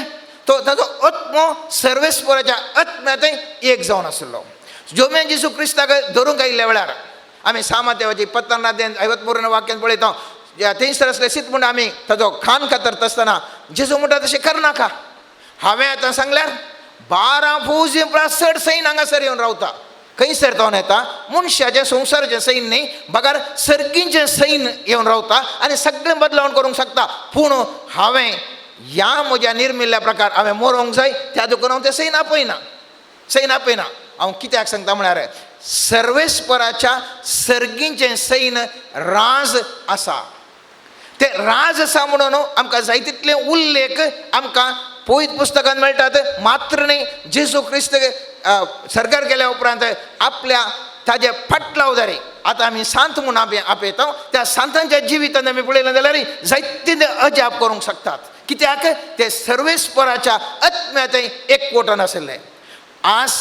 तो ताजो आत्मो सर्वेस्पराच्या आत्म्यांत एक जावन आशिल्लो. जोम्या जेजू क्रिस्ताक धरूंक आयिल्ल्या वेळार आमी सामादेवाची पत्तनादेन 53 वाक्यान पळयता, थंयसर आसले सीत म्हूण आमी ताजो खान कातरता आसतना जेजू म्हणटा तशें करनाका, हांवें आतां सांगल्यार 12 फौजी परस चड सैन हांगासर येवन रावता. खंयसर जावन येता, मनशाचें संवसाराचें सैन न्ही बगर सर्गीचें सैन येवन रावता आनी सगळें बदलावण करूंक शकता. पूण हांवें ह्या म्हज्या निर्मिल्ल्या प्रकार हांवें मरोंक जाय, त्या देखून हांव तें सैन आपयना, सैन आपयना. हांव कित्याक सांगता म्हळ्यार सर्वेस्पराच्या सर्गीचें सैन राज आसा. ते राज आसा म्हणून आमकां जाय तितले उल्लेख आमकां पवित्र पुस्तकान मेळटात. मात्र न्ही, जेजू क्रिस्त सरकार गेल्या उपरांत आपल्या ताजे फाटलावदारी आतां आमी सांत म्हूण आपयता, त्या सांतांच्या जिवितान आमी पळयलें जाल्यार जायते ते अजाप करूंक शकतात. कित्याक ते सर्वेस्पराच्या आत्म्यांत एकवटान आशिल्ले. आज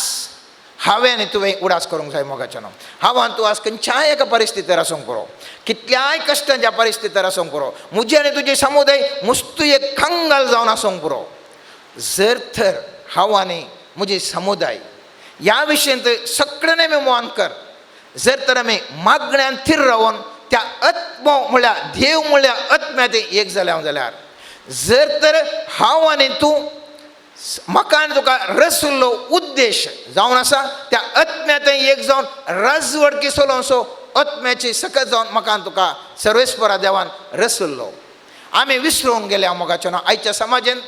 हांवें आनी तुवें उडास करूंक जाय मोगाचें न्हू. हांव आनी तूं आज खंयच्याय एका परिस्थितीर आसूंक पुरो, कितल्याय कश्टांच्या परिस्थितीर आसूंक पुरो, म्हजें आनी तुजें समुदाय मुस्तू एक कंगाल जावन आसूंक पुरो, जर तर हांव आनी म्हजी समुदाय ह्या विशयांत सगळ्यांनी आमी मोहन कर, जर तर आमी मागण्यान थीर रावन त्या आत्मो म्हळ्यार देव म्हळ्यार आत्म्यांत एक जाल्या जाल्यार, जर तर हांव आनी तूं म्हाका आनी तुका रसुल्लो उद्देश जावन आसा त्या आत्म्यांत एक जावन राजवडकी चलोवचो आत्म्याची सकत जावन म्हाका आनी तुका सर्वेस्परा देवान रसुल्लो. आमी विसरून गेल्या मोगाचें न्हू. आयच्या समाजान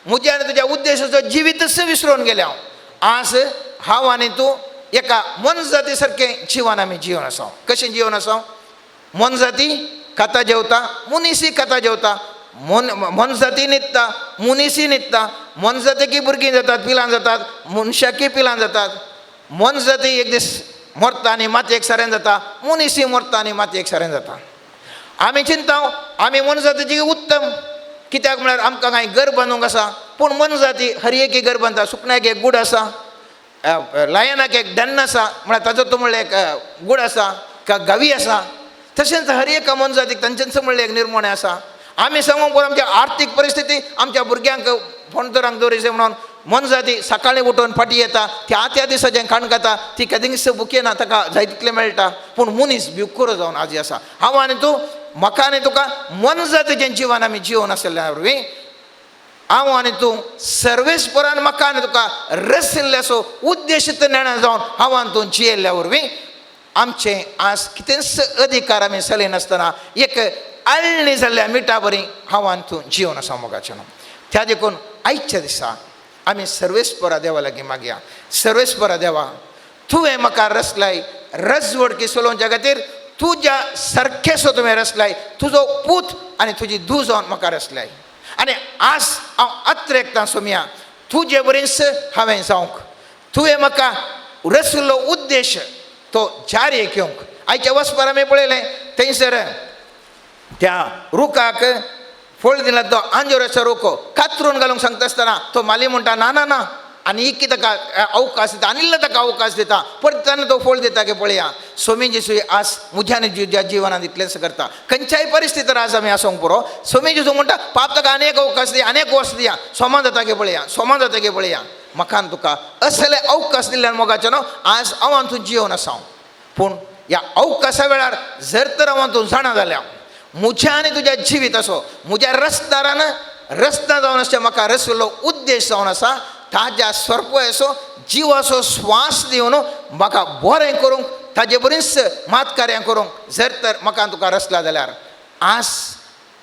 म्हज्या आनी तुज्या उद्देशाचो जिवीतच विसरून गेल्या हांव. आज हांव आनी तूं एका मोनजाती सारकें जिवन आमी जिवन आसा. कशें जिवन आसा? मोनजाती खाता जेवता, मनीसय खाता जेवता, मोनजाती न्हिदता, मनीसय न्हिदता. मोनजातीकी भुरगीं जातात, पिलां जातात, मनशाकी पिलां जातात. मोनजाती एक दीस मरता आनी मातयेक सारें जाता, मनीसय मरता आनी मातयेक सारें जाता. आमी चिंता आमी मोनजातीची उत्तम, कित्याक म्हळ्यार आमकां कांय घर बांदूंक आसा, पूण मोनजाती हर एकी घर बांदता. सुकण्याक एक गूड आसा, लायनाक एक डन्न आसा, म्हळ्यार ताजो तो म्हणल्यार एक गूड आसा, का गावी आसा. तशेंच हर एका मोनजातीक तांचेंच म्हणल्यार एक निर्मोणें आसा. आमी सांगूंक पुरो आमच्या आर्थीक परिस्थिती आमच्या भुरग्यांक फोंडतरांक दवरिचे म्हणून मोनजाती सकाळीं उठून फाटी येता त्या त्या दिसा जें खाण खाता ती केदींच बुकेना ताका जाय तितलें मेळटा. पूण मनीस भिवकुरो जावन आजी आसा. हांव आनी तूं, म्हाका आनी तुका मोनजातीचें जिवन आमी जिवन आशिल्ल्या वरवीं हांव आनी तूं सर्वेस्परान म्हाका आनी तुका रसिल्ल्याचो उद्देश नेणा जावन हांव आनी तूं जियेल्ल्या वरवीं आमचें आज कितेंच अधिकार आमी चलयनासतना एक आळणी जाल्ल्या मिठा बरी हांव आनी तूं जिवन आसा मोगाचें. त्या देखून आयच्या दिसा आमी सर्वेस्परा देवा लागीं मागया. सर्वेस्परा देवा, तुवें म्हाका रसलाय रजवडकी चलोवच्या खातीर तुज्या सारकेसो तुवें रसलाय, तुजो पूत आनी तुजी धूव जावन म्हाका रसलाय. आनी आज हांव अत्रेकतां सोमया तुजे बरीच हांवें जावंक, तुवें म्हाका रशिल्लो उद्देश तो जारी घेवंक. आयच्या वचपार आमी पळयलें थंयसर त्या रुखाक फळ दिला तो आंजोराचो रूख कातरून घालूंक सांगता आसतना तो माली म्हणटा ना ना ना, आनी एक ताका अवकाश दिता आनी इल्लो ताका अवकाश दिता, परत तेन्ना तो फळ दिता की पळया. स्वामी जेजू आज म्हज्या आनी तुज्या जिवनांत इतलेंच करता. खंयच्याय परिस्थितीर आज आमी आसूंक पुरो. स्वामी जेजू म्हणटा पाप ताका आनी एक अवकाश दिया, आनी एक वर्स दिया, सोमा जाता की पळया, सोमा जाता की पळया. म्हाका आनी तुका असले अवकाश दिल्ल्यान मोगाचें न्हू आज हांव आनी तूं जिवन आसा. पूण ह्या अवकाशा वेळार जर तर हांव तूं जाणा जाल्या म्हज्या आनी तुज्या जिविताचो म्हज्या रस्तारान रस्ता जावन आसच्या म्हाका रशिल्लो उद्देश जावन आसा ताज्या सर्पयाचो जिवाचो श्वास दिवन म्हाका बरें करूंक ताजे बरीच मात कार्यां करूंक जर तर म्हाका तुका रसला जाल्यार आज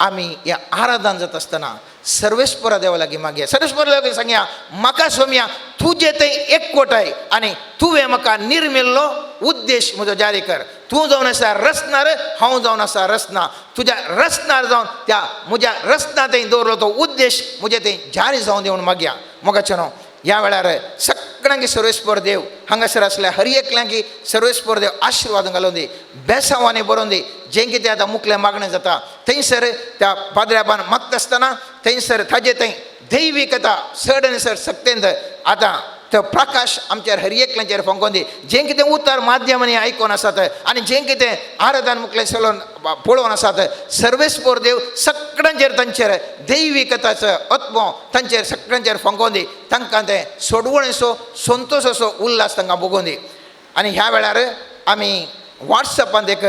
आमी ह्या आराधन जाता आसतना सर्वेस्परा देवा लागीं मागया. सर्वेस्परा लागीं सांगया म्हाका सोमया तुजें थंय एकवटाय आनी तुवें म्हाका निर्मिल्लो उद्देश म्हजो जारी कर. तूं जावन आसा रचणार, हांव जावन आसा रचना. तुज्या रचणार जावन त्या म्हज्या रचना थंय दवरलो तो उद्देश म्हजे थंय जारी जावन दी म्हूण मागया. मोगाचें न्हू ह्या वेळार सगळ्यांकी सर्वेस्पर देव हांगासर आसल्या हर एकल्यांकी सर्वेस्पर देव आशिर्वाद घालून दी, बेसांवांनी बरोवन दी. जें कितें आतां मुखलें मागणें जाता थंयसर त्या पाद्र्याबान मागता आसतना थंयसर ताजे थंय दैविकता चड आनी चड सक्तेंत आतां तो प्रकाश आमचेर हर एकल्याचेर फांकोवन दी. जें कितें उतर माध्यमांनी आयकून आसात आनी जें कितें आराधन मुखलें चलोवन पळोवन आसात सर्वेस्पर देव सगळ्यांचेर तांचेर दैविकताचो आत्मो तांचेर सगळ्यांचेर फांकोवन दी. तांकां तें सोडवणेचो संतोशाचो उल्हास तांकां भोगोवन दी. आनी ह्या वेळार आमी वॉट्सएपांत एक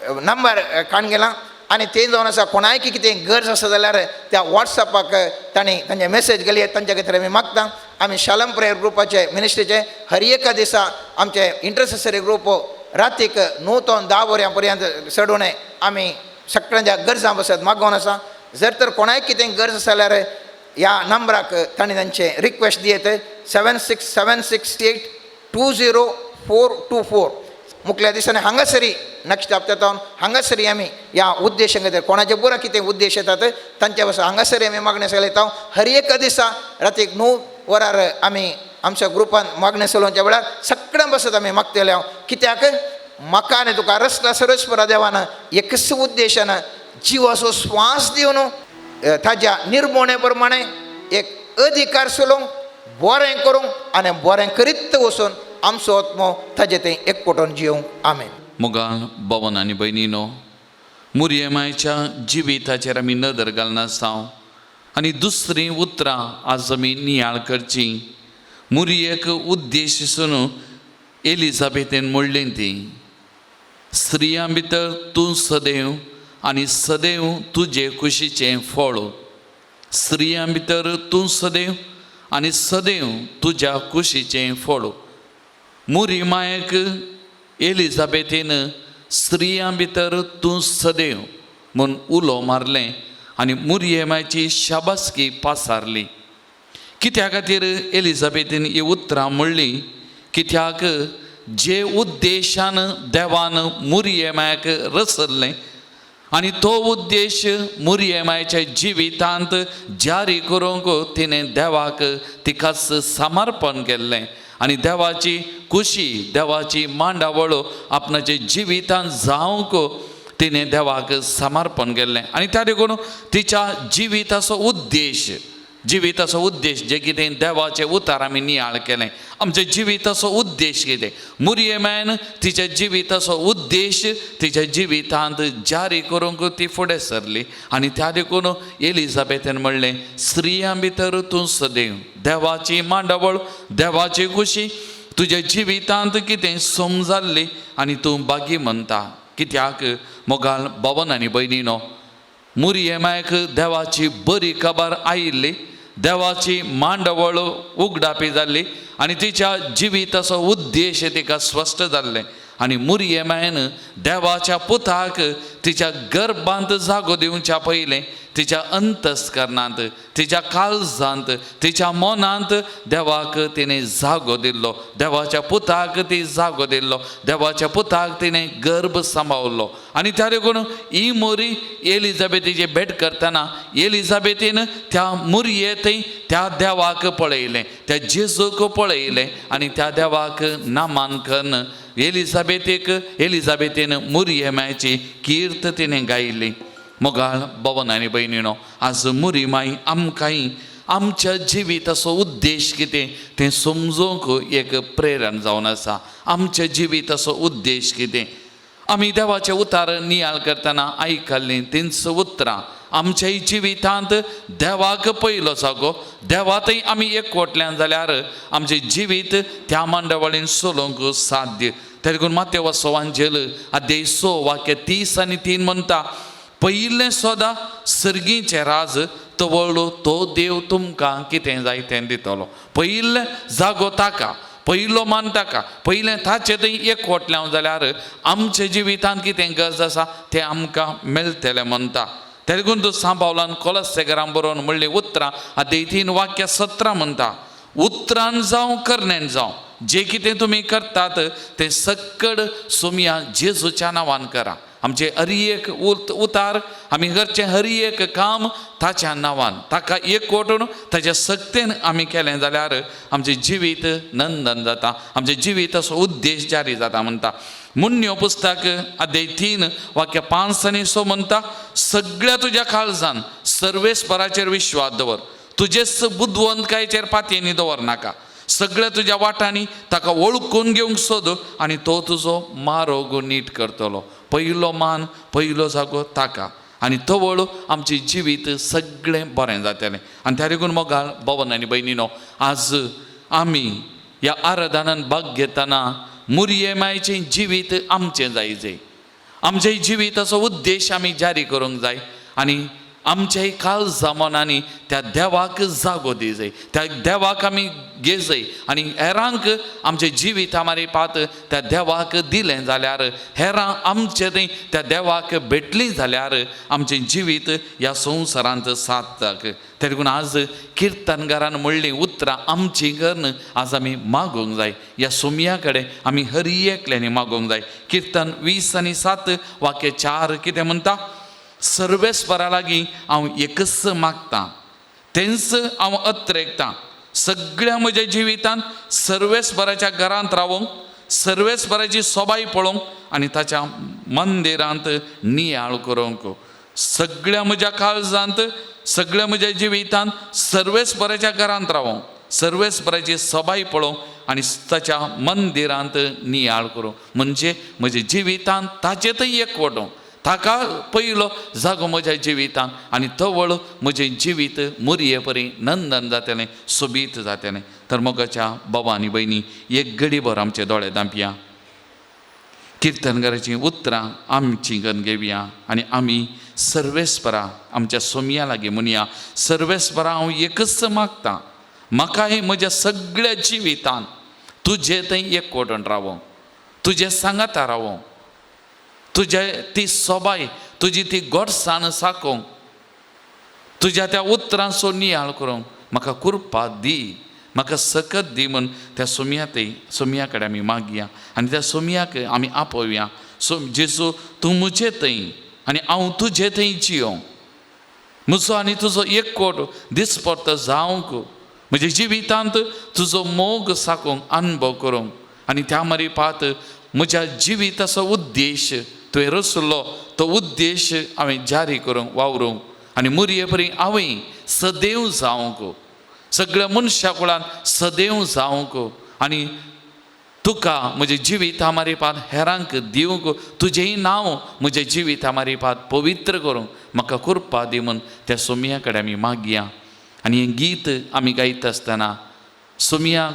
नंबर काडून गेला आनी ते जावन आसा कोणायकी कितें गरज आसा जाल्यार त्या वॉट्सएपाक तांणी तांचे मेसेज गेली तांच्या खातीर आमी मागता. आमी शालम प्रेयर ग्रुपाचे मिनिस्ट्रीचे हर एका दिसा आमचे इंटरसेसरी ग्रुप रातीक 9 to 10 वरां पर्यंत चडोवणें आमी सगळ्यांच्या गरजां बसत मागोवन आसा. जर तर कोणाय कितें गरज आसा जाल्यार ह्या नंबराक तांणी तांचे रिक्वेस्ट दियत 7676 820 424. मुखल्या दिसांनी हांगासरी नेक्स्ट हप्त्यांत हांगासरी आमी ह्या उद्देशा खातीर कोणाचे पुरा कितें उद्देश येतात तांच्या पासून हांगासरी आमी मागणें चलयता. हर एका दिसा रातीक 9 वरार आमी आमच्या ग्रुपान मागणें चलोवच्या वेळार सगळ्यां बसत आमी मागतले हांव. कित्याक म्हाका आनी तुका रसला सर्वेस्परा देवान एकच उद्देशान जिवाचो श्वास दिवन ताज्या निर्मोणे प्रमाणे एक अधिकार चलोवंक बरें करूंक आनी बरें करीत वचून आमचो आत्मो ताजे थंय एकवटून जिवंक. आमेन. मोगाल भवन आनी भयणीनो, मुरयमायच्या जिविताचेर आमी नदर घालनासता आनी दुसरीं उतरां आज आमी नियाळ करचीं. मुरयेक उद्देश सून एलिजाबेथेन म्हणलें ती स्त्रियां भितर तूं सदैव आनी सदैव तुजे कुशीचें फळ. स्त्रियां भितर तूं सदैव आनी सदैव तुज्या कुशीचें फळ. मुरी मायक एलिजाबेथीन स्त्रियां भितर तूं सदैव म्हूण उलो मारलें आनी मुरयेमायची शाबासकी पासारली. कित्या खातीर एलिजाबेथीन ही उतरां म्हणलीं? कित्याक जे उद्देशान देवान मुरयेमायक रचल्लें आनी तो उद्देश मुरयेमायच्या जिवितांत जारी करूंक तिणें देवाक तिकाच समर्पण केल्लें आनी देवाची खुशी देवाची मांडावळ आपणाच्या जिवितांत जावंक तिणें देवाक समर्पण केल्लें. आनी त्या देखून तिच्या जिविताचो उद्देश जिविताचो उद्देश जे कितें देवाचे उतार आमी नियाळ केलें, आमच्या जिविताचो उद्देश कितें। मुरयेमायन तिच्या जिविताचो उद्देश तिच्या जिवितांत जारी करूंक ती फुडें सरली आनी त्या देखून एलिझाबेथेन म्हणलें, स्त्रियां भितर तूं सदैव देवाची मांडावळ, देवाची खुशी तुज्या जिवितांत कितें सोम जाल्ली आनी तूं बागी म्हणटा। कित्याक मोगाल बावन आनी भयणीनो, मुरयेमायक देवाची बरी खबर आयिल्ली, देवाची मांडवळ उगडापी जाल्ली आनी तिच्या जिविताचो उद्देश तिका स्पश्ट जाल्लें आनी मुरयेमायन देवाच्या पुताक तिच्या गर्भांत जागो दिवच्या पयलें तिच्या अंतस्करणांत, तिच्या काळजांत, तिच्या मनांत देवाक तिणें जागो दिल्लो, देवाच्या पुताक ती जागो दिल्लो, देवाच्या पुताक तिणें गर्भ सांबावल्लो। आनी त्या देखून ही मोरी एलिझाबेथीची भेट करतना एलिझाबेथीन त्या मुरये थंय त्या देवाक पळयलें, त्या जेजूक पळयलें आनी त्या देवाक नामांकन एलिझाबेथीक एलिझाबेथीन मुरयेमायची कीर्त तिणें गायली। मोगाळ भवन आनी भयणीनो, आज मुरीमाय आमकांय आमच्या जिविताचो उद्देश कितें तें समजूंक एक प्रेरण जावन आसा। आमच्या जिविताचो उद्देश कितें, आमी देवाचे उतार नियाळ करतना आयकल्लीं तींच उतरां आमच्याय जिवितांत देवाक पयलो जागो, देवातय आमी एकवटल्यान जाल्यार आमचें जिवीत त्या मांडवळीन चलोवंक साध्य। ते देखून मातेवाचो वांजेल अध्याय 6 वाक्य 30 आनी 3 म्हणटा, पयिल्लें सोदा सर्गीचें राज तवळो तो देव तुमकां कितें जाय तें दितलो। पयिल्लें जागो ताका, पयलो मान ताका, पयलें ताचें थंय एकवटलें जाल्यार आमच्या जिवितांत कितें गरज आसा तें आमकां मेळटलें म्हणटा। ते देखून तूं सांबावलान कोलस्सेगरां बरोवन म्हणलीं उतरां अध्याय 3 वाक्य 17 म्हणटा, उतरान जावं करण्यान जावं जे कितें तुमी करतात तें सक्कड सोमया जेजूच्या नांवान करा। आमचे हर एक उतार, आमी करचें हर एक काम ताच्या नांवान, ताका एकवटून ताच्या सक्तेन आमी केलें जाल्यार आमचें जिवीत नंदन जाता, आमचें जिवीत असो उद्देश जारी जाता म्हणटा। मुन्यो पुस्तक अध्याय 3 वाक्य 5 आनी 6 म्हणटा, सगळ्या तुज्या काळजान सर्वेस्पराचेर विश्वास दवर, तुजेच बुदवंतकायेचेर पातयेनी दवर नाका, सगळ्या तुज्या वाटांनी ताका वळखून घेवंक सोद आनी तो तुजो मारोग नीट करतलो। पयलो मान, पयलो जागो ताका आनी तवळ आमचें जिवीत सगळें बरें जातलें। आनी त्या देखून मोगाळ भवन आनी भयणीनो, आज आमी ह्या आराधनान भाग घेतना मुरयेमायचें जिवीत आमचें जाय जाय, आमचें जिविताचो उद्देश आमी जारी करूंक जाय आनी आमच्याय काळजा मनांनी त्या देवाक जागो दी जाय, त्या देवाक आमी घेजय आनी हेरांक आमचें जिवीत आमारे पात त्या देवाक दिलें जाल्यार, हेरां आमचें थंय त्या देवाक भेटलीं जाल्यार आमचें जिवीत ह्या संवसारांत सार्थक। ते देखून आज किर्तनकारान म्हणलीं उतरां आमचीं करून आज आमी मागूंक जाय, ह्या सोमया कडेन आमी हर एकल्यांनी मागूंक जाय। किर्तन 20 आनी 7 वाक्य 4 कितें म्हणटा, सर्वेस्परा लागीं हांव एकच मागतां, तेंच हांव अत्रेकतां, सगळ्या म्हज्या जिवितांत सर्वेस्पराच्या घरांत रावोंक, सर्वेस्पराची सोबाय पळोवंक आनी ताच्या मंदिरांत नियाळ करूंक। सगळ्या म्हज्या काळजांत, सगळ्या म्हज्या जिवितांत सर्वेस्पराच्या घरांत रावोंक, सर्वेस्पराची सोबाय पळोवंक आनी ताच्या मंदिरांत नियाळ करूंक, म्हणजे म्हज्या जिवितांत ताचें थंय एकवटोंक, ताका पयलो जागो म्हज्या जिवितांत आनी तवळ म्हजें जिवीत मुरये परी नंदन जातलें, सोबीत जातलें। तर मोगाच्या बाबा आनी भयणी, एक घडीभर आमचे दोळे धांपया, किर्तनकाराचीं उतरां आमचीं करून घेवया आनी आमी सर्वेस्परा आमच्या सोमया लागीं म्हणया, सर्वेस्परा हांव एकच मागतां, म्हाका हें म्हज्या सगळ्या जिवितांत तुजें थंय एकवटून रावों, तुजें सांगाता रावों, तुज्या ती सोबाय, तुजी ती गोडसाण साकोवंक, तुज्या त्या उतरांचो नियाळ करूंक म्हाका कृपा दी, म्हाका सकत दी म्हूण त्या सोमया थंय सोमया कडेन आमी मागया आनी त्या सोमयाक आमी आपोवया, जेजू तूं म्हजे थंय आनी हांव तुजे थंय जियों, म्हजो आनी तुजो एकवट दिसपट्ट जावंक, म्हज्या जिवितांत तुजो मोग साकोवंक अनुभव करूंक आनी त्या मारी पात म्हज्या जिविताचो उद्देश तुवें रचलो तो उद्देश हांवें जारी करूंक वावरूंक आनी मुरये परी हांवें सदैव जावंक, सगळ्या मनशा कुळान सदैव जावंक आनी तुका म्हजें जिवीत मारिपात हेरांक दिवंक, तुजेंय नांव म्हजें जिवीत मारिपात पवित्र करूंक म्हाका कृपा दी म्हूण त्या सोमया कडेन आमी मागया. आनी हें गीत आमी गायता आसतना सोमयाक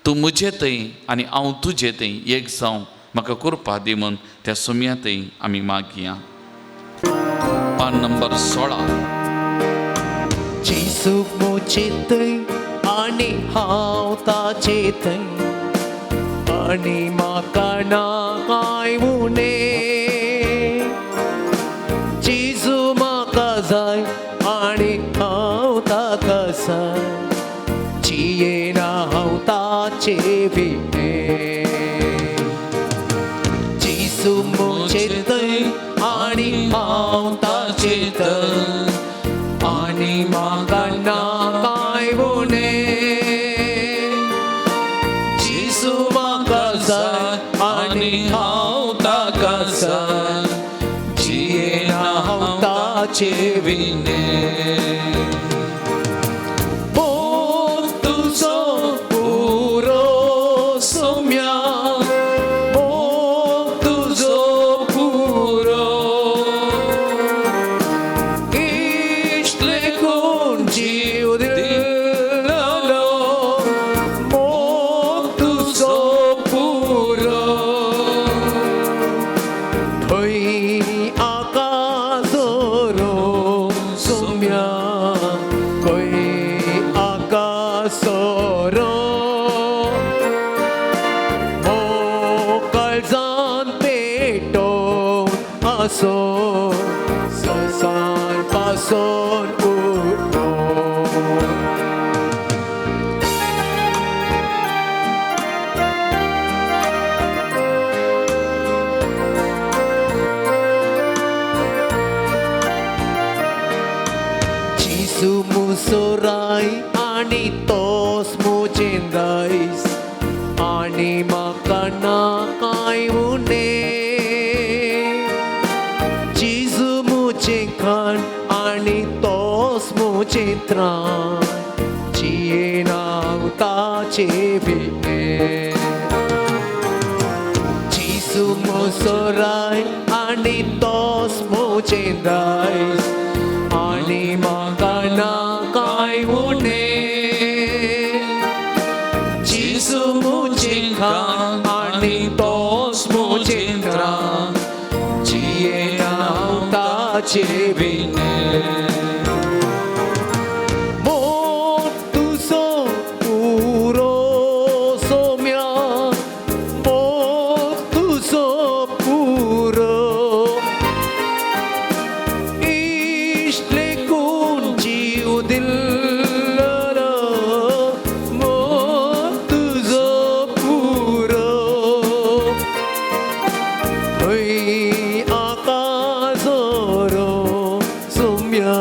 तूं म्हजे थंय आनी हांव तुजे थंय एक जावं म्हाका कृपा दी म्हूण त्या सोमया थंय आमी मागया. पान नंबर 16. जेजू म्हजे थंय आनी हांव ताचे थंय आनी म्हाका ना कांय उणें. जेजू म्हाका जाय आनी हांव ताका जाय, जियेना हांव ताचे विणें. जेजू म्हजे थंय आनी हांव ताचे थंय आनी म्हाका ना कांय उणें. जेजू म्हाका जाय आनी हांव ताका जाय, जियेना हांव ताचे विणें. मोग तुजो पुरो सोम्या, मोग तुजो पुरो, इश्ट लेखून जीव दिलो, मोग तुजो पुरो. खंय आकासरो सोम्या, खंय आकासरो, मोग काळजान पेटोवन आसो, संवसार पासून उठो. जेजू मुसोराय आनी तोस म्हजें दायज आनी म्हाका ना कांय उणें. जेजू म्हजें खाण आनी तोस म्हजें त्राण, जियेना हांव ताचे विणें. जेजू मुसोराय आनी तोस म्हजें दायज आनी म्हाका ना कांय उणें. जेजू म्हजें खाण आनी तोस म्हजें त्राण, जियेना हांव ताचे विणें. मोग तुजो पुरो सोम्या, मोग तुजो पुरो, इश्ट लेखून जीव दिल्लो, मोग तुजो पुरो. खंय आकासरो सोम्या,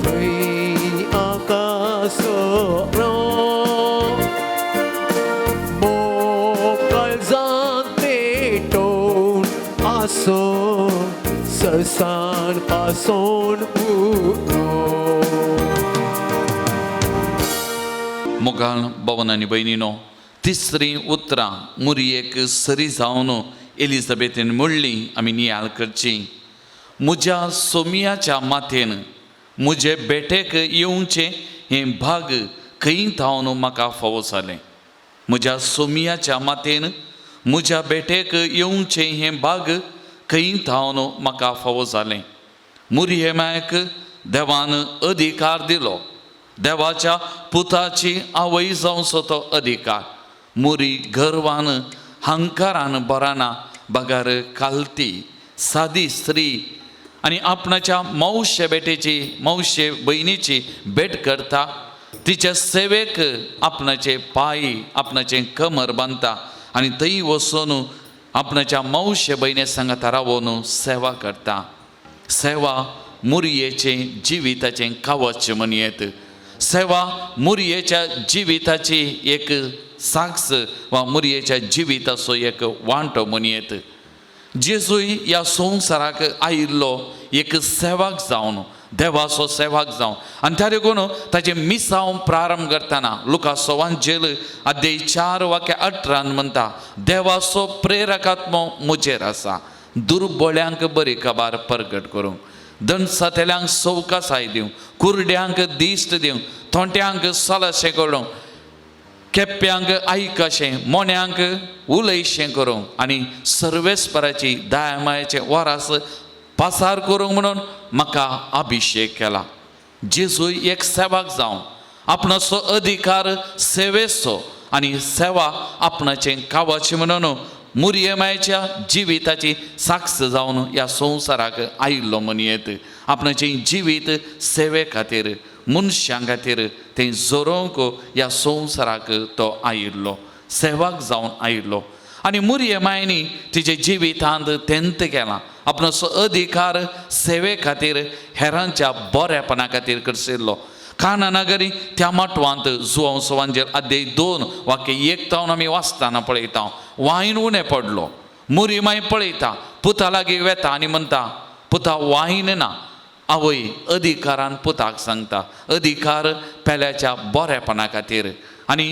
खंय आकासरो, मोग काळजांत पेटोवन आसो, संवसार पासून उठो. मोगाळ भवन आनी भयणीनो, तिसरी उतरां मुरयेक सरी जावन एलिझाबेथीन म्हणली आमी नियाळ करची. म्हज्या सोमियाच्या माथेन म्हजे बेटेक येवचें हें भाग खंय थावन म्हाका फावो जालें. म्हज्या सोमियाच्या माथेन म्हज्या बेटेक येवचें हें भाग खंय थावन म्हाका फावो जालें. मुरये मायक देवान अधिकार दिलो, देवाच्या पुताची आवय जावचो तो अधिकार. मुरी गर्वान हंकारान बराना बगार कालती सादी स्त्री आनी आपणाच्या मावशे बेटेची मावशे भयणीची भेट करता, तिच्या सेवेक आपणाचे पांय आपणाचें कमर बांदता आनी थंय वचून आपणाच्या मावशे भयणे सांगाता रावून सेवा करता. सेवा मुरयेचें जिविताचें कवच म्हणयेत. सेवा मुरयेच्या जिविताची एक साक्ष वा मुरयेच्या जिविताचो एक वांटो म्हणयेत. जेजूय ह्या संवसाराक आयिल्लो एक सेवक जावन देवाचो सेवाक जावं. आनी त्या देखून ताचें मिसांव प्रारंभ करतना लुकासो वांजेल अध्याय 4 वाक्य 18 म्हणटा, देवाचो प्रेरकात्मो म्हजेर आसा, दुर्बळ्यांक बरी खबर परगट करूंक, दणसातेल्यांक सवकासाय दिवंक, कुरड्यांक दिश्ट दिवंक, थोंट्यांक सलाशें करूंक, केप्प्यांक आयकशें, मोन्यांक उलयशें करूंक आनी सर्वेस्पराची दया मायाचें वरास पासार करूंक म्हणून म्हाका अभिशेक केला. जेजू एक सेवाक जावन आपणाचो अधिकार सेवेचो आनी सेवा आपणाचें कावाचें म्हणून मुरयमायच्या जिविताची साक्ष जावन ह्या संवसाराक आयिल्लो म्हणयेत. आपणाचें जिवीत सेवे खातीर, मनशां खातीर तें जोरोवंक ह्या संवसाराक तो आयिल्लो, सेवाक जावन आयिल्लो. आनी मुरयमायनी तिजे जिवितांत तेंत केलां, आपणाचो अधिकार सेवे खातीर, हेरांच्या बऱ्यापणा खातीर करशिल्लो. काना नगरी त्या माटवांत जुवांव सवांजेर अध्याय 2 वाक्य 1 तावन आमी वाचतना पळयता, वायन उणें पडलो, मुरीमाय पळयता, पुता लागीं वेता आनी म्हणटा, पुता वायन ना. आवय अधिकारान पुताक सांगता, अधिकार पेल्याच्या बऱ्यापणा खातीर. आनी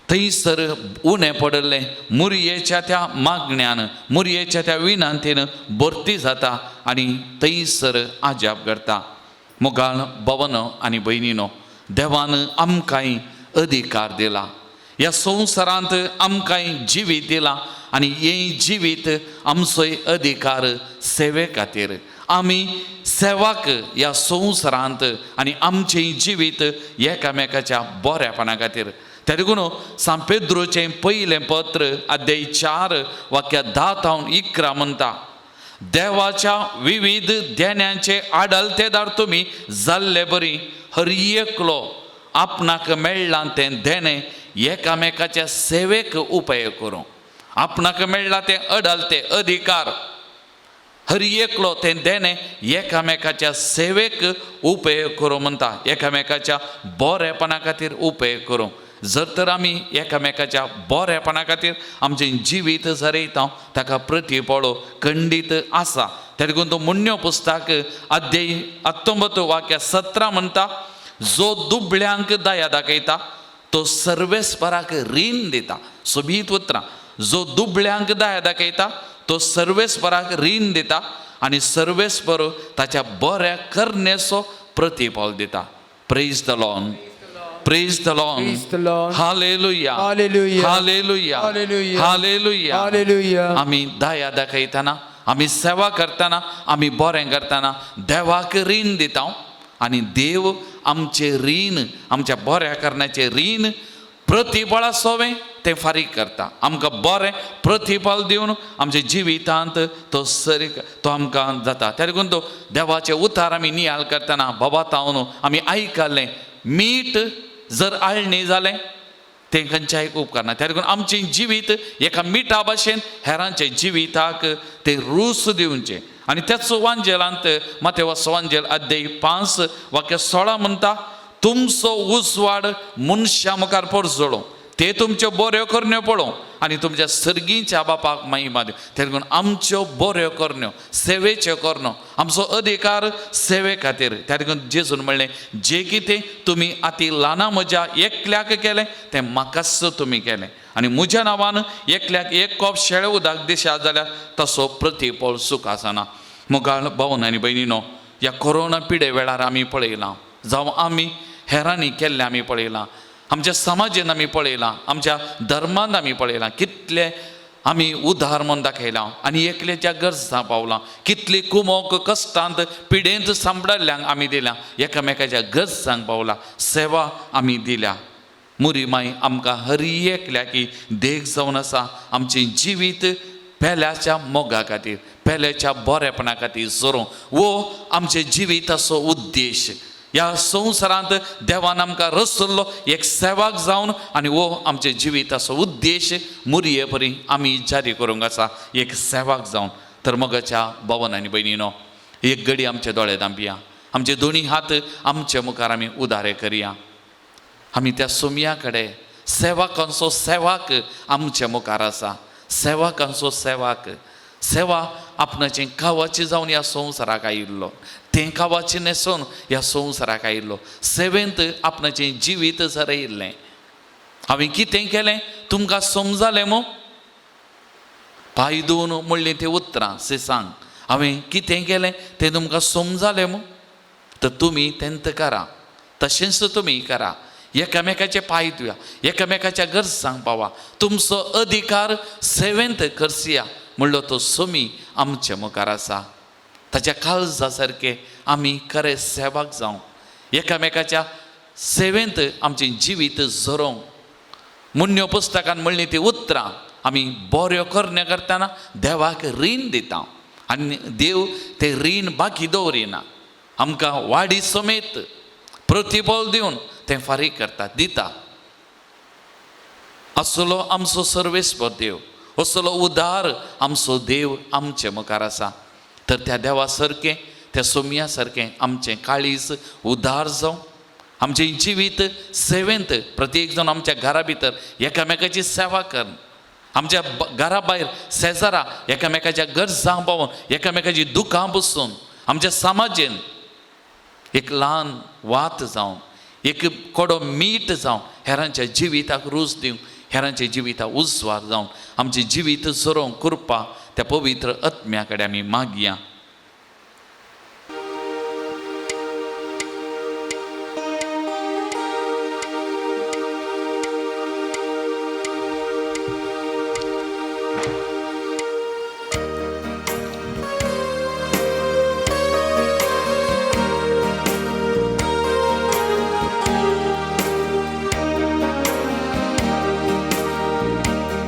थंयसर उणें पडिल्लें मुरयेच्या त्या मागण्यान, मुरयेच्या त्या विनंतीन भरती जाता आनी थंयसर आजाप करता. मुगाळ भवन आनी भयणीनो, देवान आमकांय अधिकार दिला, ह्या संवसारांत आमकांय जिवीत दिला आनी हें जिवीत आमचोय अधिकार सेवे खातीर. आमी सेवाक ह्या संवसारांत आनी आमचें जिवीत एकामेकाच्या बऱ्यापणा खातीर. त्या देखून सांत पेद्रोचें पयलें पत्र अध्याय 4 वाक्य 10 तावन 11 म्हणटा, देवाच्या विविध देण्यांचे आडलतेदार तुमी जाल्ले बरी हर एकलो आपणाक मेळ्ळां तें देणें एकामेकाच्या सेवेक उपयोग करूं. आपणाक मेळ्ळां तें अडलते अधिकार हर एकलो तें देणें एकामेकाच्या सेवेक उपयोग करूं म्हणटा, एकामेकाच्या बरेपणा खातीर उपयोग करूं. जर तर आमी एकामेकाच्या बरेपणा खातीर आमचें जिवीत झरयता ताका प्रतिफळ खंडीत आसा. त्या देखून तो मुण्यो पुस्तक अध्याय 19 वाक्य 17 म्हणटा, जो दुबळ्यांक दया दाखयता तो सर्वेस्पराक रीण दिता. सोबीत उतरां, जो दुबळ्यांक दया दाखयता तो सर्वेस्पराक रीण दिता आनी सर्वेस्पर ताच्या बऱ्या करण्याचो प्रतिफळ दिता. Praise the Lord, praise the Lord, Praise the Lord. Hallelujah, Hallelujah. Hallelujah, Hallelujah. Hallelujah. Hallelujah. आमी दया दाखयतना, आमी सेवा करतना, आमी बरें करतना देवाक रीण दिता आनी देव आमचें रीण, आमच्या बऱ्या करण्याचें रीण प्रतिफळा सोवें तें फारीक करता. आमकां बरें प्रतिफळ दिवन आमच्या जिवितांत तो सरी तो आमकां जाता. त्या देखून तो देवाचे उतार आमी नियाळ करतना बाबा तावन आमी आयकलें, मीठ जर आळणी जालें तें खंयच्याय उपकारना. त्या देखून आमचें जिवीत एका मिठा भाशेन हेरांच्या जिविताक तें रूस दिवचें. आनी त्याच वांजेलांत मातेवा वांजेल अध्याय 5 वाक्य 16 म्हणटा, तुमचो उजवाड मनशां मुखार परजळो, ते तुमच्यो बऱ्यो करण्यो पळोवं आनी तुमच्या सर्गीच्या बापाक महिमा दिवं. त्या देखून आमच्यो बऱ्यो करण्यो, सेवेच्यो करण्यो, आमचो अधिकार सेवे खातीर. त्या देखून जेजून म्हणलें, जें कितें तुमी आती ल्हाना म्हज्या एकल्याक केलें तें म्हाकाच तुमी केलें, आनी म्हज्या नांवान एकल्याक एक कॉप शेळे उदक दिशात जाल्यार तसो प्रतिफळ सूख आसना. मुखार भावन आनी भयणीनो, ह्या कोरोना पिडे वेळार आमी पळयलां, जावं आमी हेरांनी केल्लें आमी पळयलां, आमच्या समाजेन आमी पळयलां, आमच्या धर्मान आमी पळयलां, कितले आमी उदार म्हूण दाखयलां आनी एकल्याच्या गरजां पावलां, कितली कुमोक कश्टांत पिडेंत सांपडल्ल्यांक आमी दिल्या, एकामेकाच्या गरजांक पावलां, सेवा आमी दिल्या. मुरी माई आमकां हर एकल्याकी देख जावन आसा आमचें जिवीत पेल्याच्या मोगा खातीर, पेल्याच्या बरेपणा खातीर जोरूं वो आमचें जिविताचो उद्देश. ह्या संवसारांत देवान आमकां रचल्लो एक सेवाक जावन आनी वो आमच्या जिविताचो उद्देश मुरये परी आमी जारी करूंक आसा एक सेवाक जावन. तर मगाच्या भवन आनी भयणीनो, एक घडी आमचे दोळे धांपया, आमचे दोनी हात आमचे मुखार आमी उदारे करया. आमी त्या सोमया कडेन सेवकांचो सेवाक आमचे मुखार आसा, सेवकांचो सेवाक, सेवा आपणाचें कावाचें जावन ह्या संवसाराक आयिल्लो, तें कावाचें न्हेसोवन ह्या संवसाराक आयिल्लो, सेवेंत आपणाचें जिवीत झरयिल्लें. हांवें कितें केलें तुमकां समजालें मू? पांय धुवन म्हणलीं तीं उतरां सेसांक, हांवें कितें केलें तें तुमकां समजालें मू? तर तुमी तेंत करा, तशेंच तुमी करा, एकामेकाचे पांय धुया, एकामेकाच्या गरजांक पावा, तुमचो अधिकार सेवेंत करसिया म्हणलो तो सोमी आमचे मुखार आसा. ताच्या काळजा सारकें आमी खरें सेवाक जावं, एकामेकाच्या सेवेंत आमचें जिवीत झरोवंक. मुन्यो पुस्तकान म्हणलीं ती उतरां आमी बऱ्यो करण्यो करतना देवाक रीण दिता आनी देव तें रीण बाकी दवरिना, आमकां वाडी समेत प्रतिफळ दिवन तें फारीक करता दिता. असलो आमचो सर्वेस्पर देव, असलो उदार आमचो देव आमचे मुखार आसा. तर त्या देवा सारकें, त्या सोमया सारकें आमचें काळीज उदार जावं, आमचें जिवीत सेवेंत प्रत्येक जाण आमच्या घरा भितर एकामेकाची सेवा कर, आमच्या घरा भायर शेजारा एकामेकाच्या गरजां पावून, एकामेकाची दुखां बसून, आमच्या समाजेन एक ल्हान वात जावन, एक कोडो मीठ जावन हेरांच्या जिविताक रूच दिवंक, हेरांच्या जिविताक उजवार जावन आमचें जिवीत झरोवंक कृपा त्या पवित्र आत्म्या कडेन आमी मागया.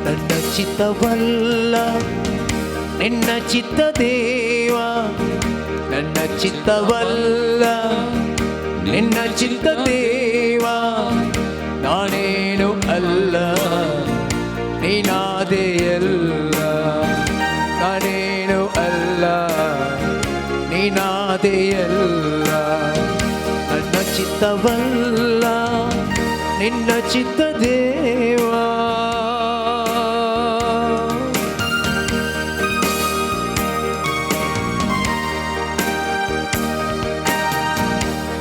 ನನ್ನ ಚಿತ್ತವಲ್ಲ ನಿನ್ನ ಚಿತ್ತ ದೇವ, ನನ್ನ ಚಿತ್ತವಲ್ಲ ನಿನ್ನ ಚಿತ್ತ ದೇವ, ನಾನೇನು ಅಲ್ಲ ನೀನಾದೆಯಲ್ಲ, ನಾನೇನು ಅಲ್ಲ ನೀನಾದೆಯಲ್ಲ, ನನ್ನ ಚಿತ್ತವಲ್ಲ ನಿನ್ನ ಚಿತ್ತ ದೇವ.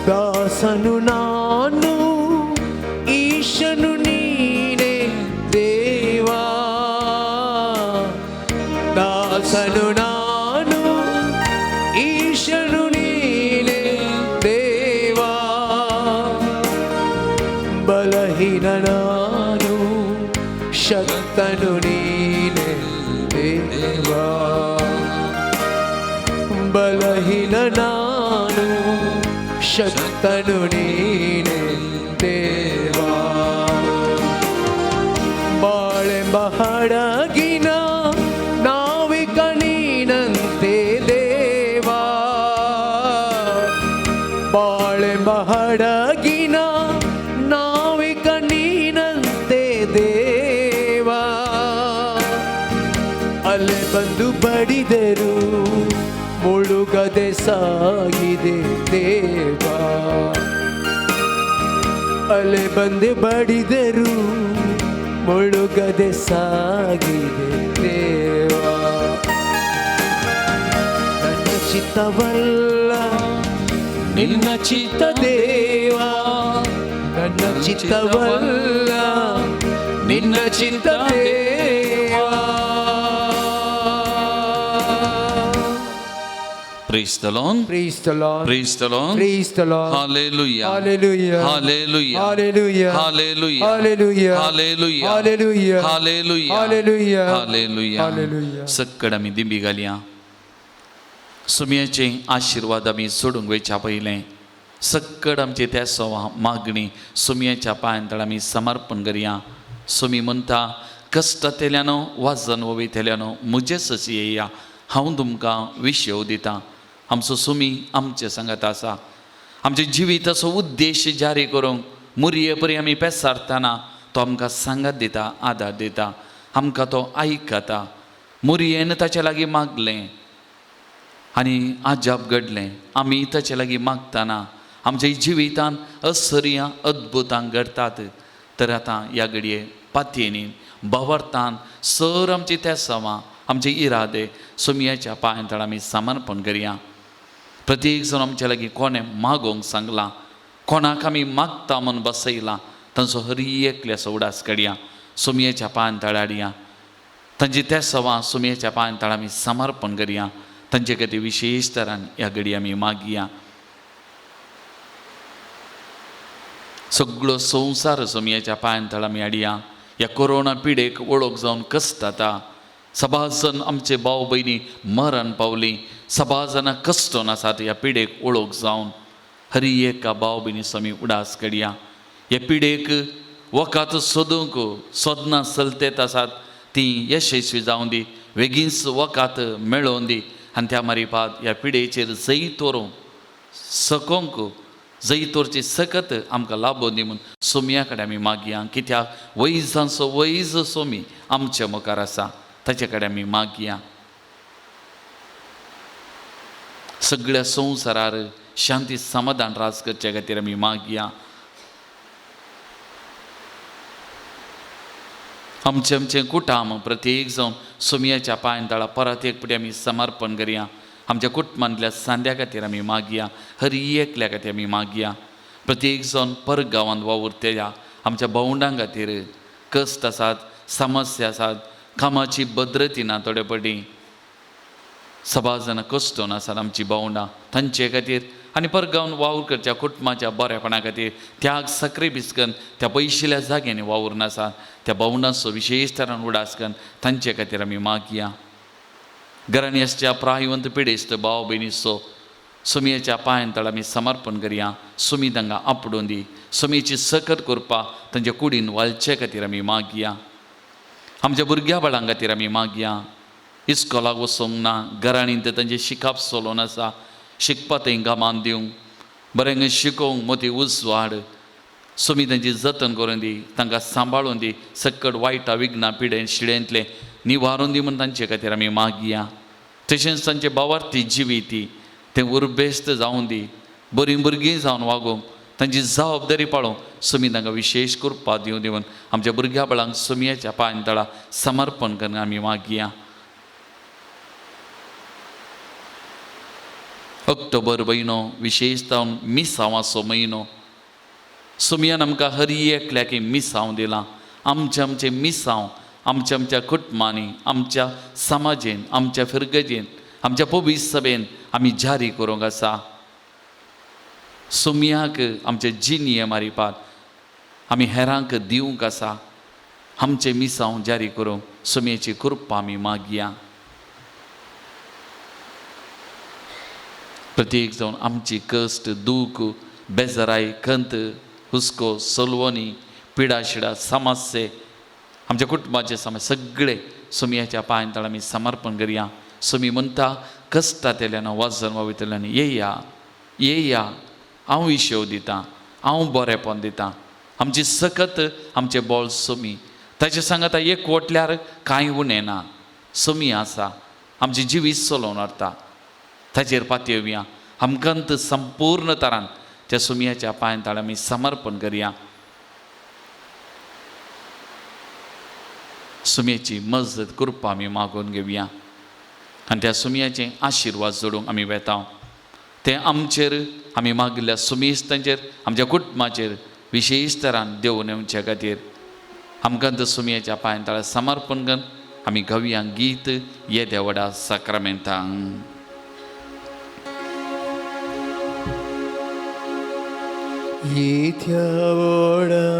ದಾಸನು ನಾನು ಈಶನು ನೀನೇ ದೇವಾ, ದಾಸನು ನಾನು ಈಶನು ನೀನೇ ದೇವಾ, ಬಲಹೀನ ನಾನು ಶಕ್ತನು ನೀನೇ ದೇವಾ, ಬಲಹೀನ ನಾನು ಶಕ್ತನು ನೀನೇ ದೇವಾ, ಬಾಳೆಂಬ ಹಡಗಿನ ನಾವಿಕ ನೀನಂತೆ ದೇವಾ, ಬಾಳೆಂಬ ಹಡಗಿನ ನಾವಿಕ ನೀನಂತೆ ದೇವಾ, ಅಲೆ ಬಂದು ಬಡಿದರು ಮುಳುಗದೆ ಸಾಗಿದೆ ದೇವಾ, ಅಲೆ ಬಂದು ಬಡಿದರು ಮುಳುಗದೆ ಸಾಗಿದೆ ದೇವಾ, ನನ್ನ ಚಿತ್ತವಲ್ಲ ನಿನ್ನ ಚಿತ್ತ ದೇವಾ, ನನ್ನ ಚಿತ್ತವಲ್ಲ ನಿನ್ನ ಚಿತ್ತ ದೇವಾ. Praise the Lord. Praise the Lord. Praise the Lord. Praise the Lord. Hallelujah. Hallelujah. Hallelujah. Hallelujah. Hallelujah. Hallelujah. Hallelujah. Hallelujah. Hallelujah. Hallelujah. Hallelujah. Hallelujah. सक्कड आमी दिंबी घालया. सुमयाचे आशिर्वाद आमी सोडूंक वयच्या पयलें सक्कड आमची त्या सवा मागणी सुमयाच्या पांयांतळ आमी समर्पण करया. सुमी म्हणटा, कश्टांतल्यान वाजन वयतल्यान म्हजे सशी येया, हांव तुमकां विशेव दितां. आमचो सुमी आमचे सांगात आसा. आमच्या जिविताचो उद्देश जारी करूंक मुरये परी आमी पेसारतना तो आमकां सांगात दिता, आदार दिता, आमकां तो आयकता. मुरयेन ताचे लागीं मागलें आनी आजाप घडलें. आमी ताचे लागीं मागतना आमच्या जिवितान असर्यां अद्भुतां घडटात. तर आतां ह्या घडये पातयेनी भवर्थान सर आमची त्या सवां आमचे इरादे सोमयाच्या पांयां तळा आमी समर्पण करया. प्रत्येक जाण आमच्या लागीं कोणें मागोवंक सांगलां, कोणाक आमी मागता म्हूण बसयलां, तांचो हरी एकल्याचो उडास काडया, सोमयेच्या पांयां तळा हाडया. तांची त्या सवां सोमयेच्या पांयां तळा आमी समर्पण करया. तांचे खातीर विशेश तरान ह्या घडी आमी मागया. सगळो संवसार सोमयेच्या पांयां तळा आमी हाडया. ह्या कोरोना पिडेक वळख जावन कश्ट जाता. सभाजन आमचे भाव भयणी मरण पावली, सभाजनां कश्टोन आसात ह्या पिडेक वळख जावन. हरी एका भाव भयणीचो आमी उडास काडया. ह्या पिडेक वखद सोदूंक सोदनां चलतेत आसात ती यशस्वी जावं दी, वेगींच वखद मेळोवन दी आनी त्या मारिपाद ह्या पिडेचेर जैत व्हरूंक सकोंक जैत व्हरची सकत आमकां लाबोवन दी म्हूण सोमया कडेन आमी मागया. कित्याक वैजांचो वैज सोमी आमच्या मुखार आसा, ताचे कडेन आमी मागया. सगळ्या संवसारार शांती समाधान राज करचे खातीर आमी मागया. आमचें आमचें कुटाम प्रत्येक जावन सोमयाच्या पांयां तळा परत एक फावटी आमी समर्पण करया. आमच्या कुटुंबांतल्या सांद्या खातीर आमी मागया, हर एकल्या खातीर आमी मागया. प्रत्येक जावन परगांवांत वावुरतल्या आमच्या भावंडां खातीर कश्ट आसात, समस्या आसात, कामाची भद्रती ना थोडे फावटी सभाजनां कश्टोन आसात आमची भावंडां, तांचे खातीर आनी परगांवांत वावर करच्या कुटुंबाच्या बरेपणा खातीर त्याग सक्री बिस्कन त्या पयशिल्ल्या जाग्यांनी वावरून आसात त्या भावंडांचो विशेश तरान उडास करून तांचे खातीर आमी मागया. घरांनी आसच्या प्रायवंत पिडेस्त भाव भयणीचो सोमयेच्या पांयां तळा आमी समर्पण करया. सोमी तांकां आपडून दी, सोमयेची सकत करपा तांच्या कुडीन वालचे खातीर आमी मागया. आमच्या भुरग्या बाळां खातीर आमी मागया. इस्कोलाक वचोंक ना, घरांनी ते तांचें शिकप चलोवन आसा, शिकपा थंय कामान दिवंक बरें शिकोवंक मोती उजवाड सोमी तांची जतन करून दी, तांकां सांबाळून दी, सकट वायटा विघ्नां पिडेन शिळेंतलें निवारून दी म्हूण तांचे खातीर आमी मागया. तशेंच तांचे भावार्थी जिवीती तें उर्बेस्त जावं दी, बरीं भुरगीं जावन वागोवंक तांची जबाबदारी पाळोवंक सोमी तांकां विशेश कृपा दिवं दी म्हूण आमच्या भुरग्या बाळांक सोमयेच्या पांयां तळा समर्पण करून आमी मागया. ऑक्टोबर म्हयनो विशेश जावन मिसांवाचो म्हयनो, सोमयान आमकां हरी एकल्याक मिसांव दिलां. आमचें आमचें मिसांव आमच्या आमच्या कुटुंबांनी, आमच्या समाजेन, आमच्या फिरगजेन, आमच्या पवित्र सभेन आमी जारी करूंक आसा. सोमयाक आमचे जिणये मारिपात आमी हेरांक दिवंक आसा. आमचें मिसांव जारी करूंक सोमयेची कृपा आमी मागया. प्रत्येक जावन आमची कश्ट, दूख, बेजाराय, खंत, हुस्को, सलवणी, पिडाशिडा, समस्ये, आमच्या कुटुंबाचे समस्ये सगळे सोमयाच्या पांयां तळा आमी समर्पण करया. सोमी म्हणटा कश्टांतल्यान वजन वावयतल्यान येया येया, हांव विशेव दितां, हांव बरेंपण दितां. आमची सकत आमचें बळ सोमी, ताचे सांगाता एक वटल्यार कांय उणें ना. सोमी आसा आमची जिवीत चलोवन व्हरता, ताचेर पातयेवया. आमकां संपूर्ण तरान त्या सोमयाच्या पांयां तळा आमी समर्पण करया. सुमयेची मजत कृपा आमी मागून घेवया आनी त्या सुमयाचे आशिर्वाद जोडूंक आमी वेता. ते आमचेर आमी मागिल्ल्या सुमेस्तांचेर, आमच्या कुटुंबाचेर विशेश तरान देवून येवचे खातीर आमकां त्या सुमयेच्या पांयां तळा समर्पण करून आमी गावया गीत येद्या व्हडा साक्रामेंतांक. येत्या व्हडा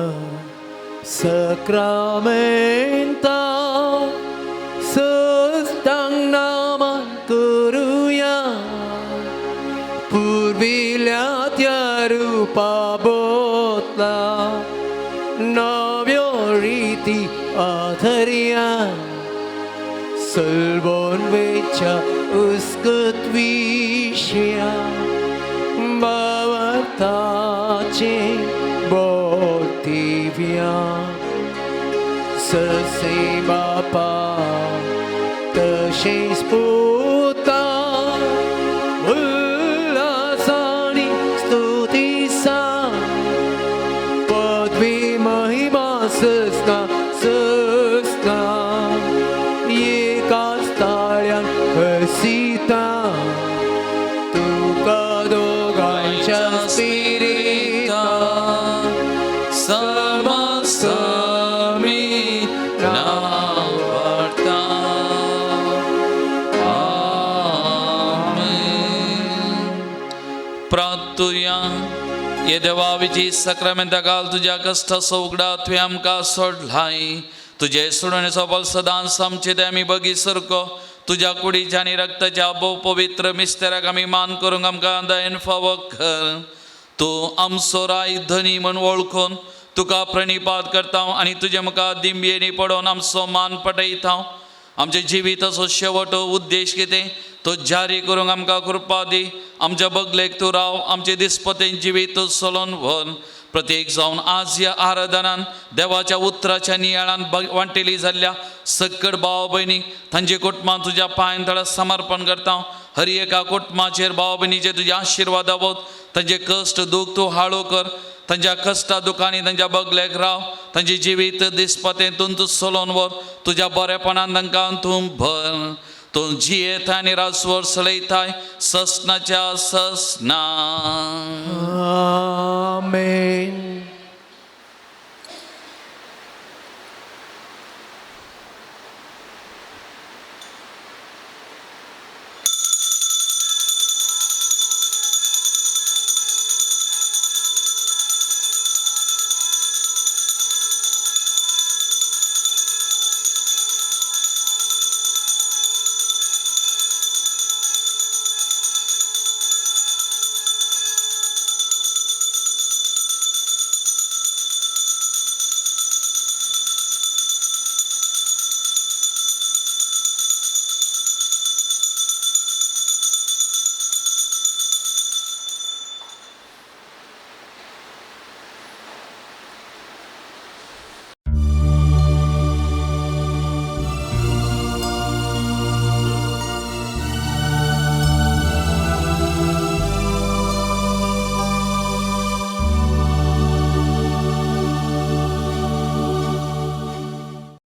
साक्रामेंता सस्तांग नामान करुया, पुर्विल्या त्या रुपा बोतला नव्यो रिती आधरया, सलबोन वेच्या उस्कत विशया भावार्थाचे बोतिव्या, ससे बापा तशेंच पुता उल्हासानी स्तुती सा, पदवी महिमा सस्ना सस्ना एकाच मागतुया. ये देवा विजी सक्रामेंता घाल तुज्या कश्टाचो उगडा तुवें आमकां सोडलाय. तुजे सोडणेचो बल सदांच आमचे ते आमी बगी सरको. तुज्या कुडीच्या आनी रक्ताच्या भोव पवित्र मिस्तेराक आमी मान करूंक आमकां दयन फावो कर. तूं आमचो राय धनी म्हूण वळखून तुका प्रणिपात करता आनी तुजे मुखार दिंबयेनी पडोवन आमचो मान पटयता. आमच्या जिविताचो शेवट उद्देश कितें तो जारी करूंक आमकां कृपा दी. आमच्या बगलेक तूं राव, आमचे दिसपतें जिवीत तूं चलोवन व्हर. प्रत्येक जावन आज ह्या आराधनान देवाच्या उतराच्या नियाळान वांटेली जाल्ल्या सक्कड भाव भयणी तांचे कुटुंबां तुज्या पांयां तळा समर्पण करता. हर एका कुटुंबाचेर भाव भयणीचे तुजे आशिर्वाद आवत. तांचे कश्ट दूख तूं हाळो कर. तांच्या कश्टा दुखांनी तांच्या बगलेक राव. तांचे जिवीत दिसपतें तूं तूं चलोवन व्हर. तुज्या बरेपणान तांकां तूं भर. तूं जियेता आनी रासवर चलयताय ससनाच्या ससना. आमेन.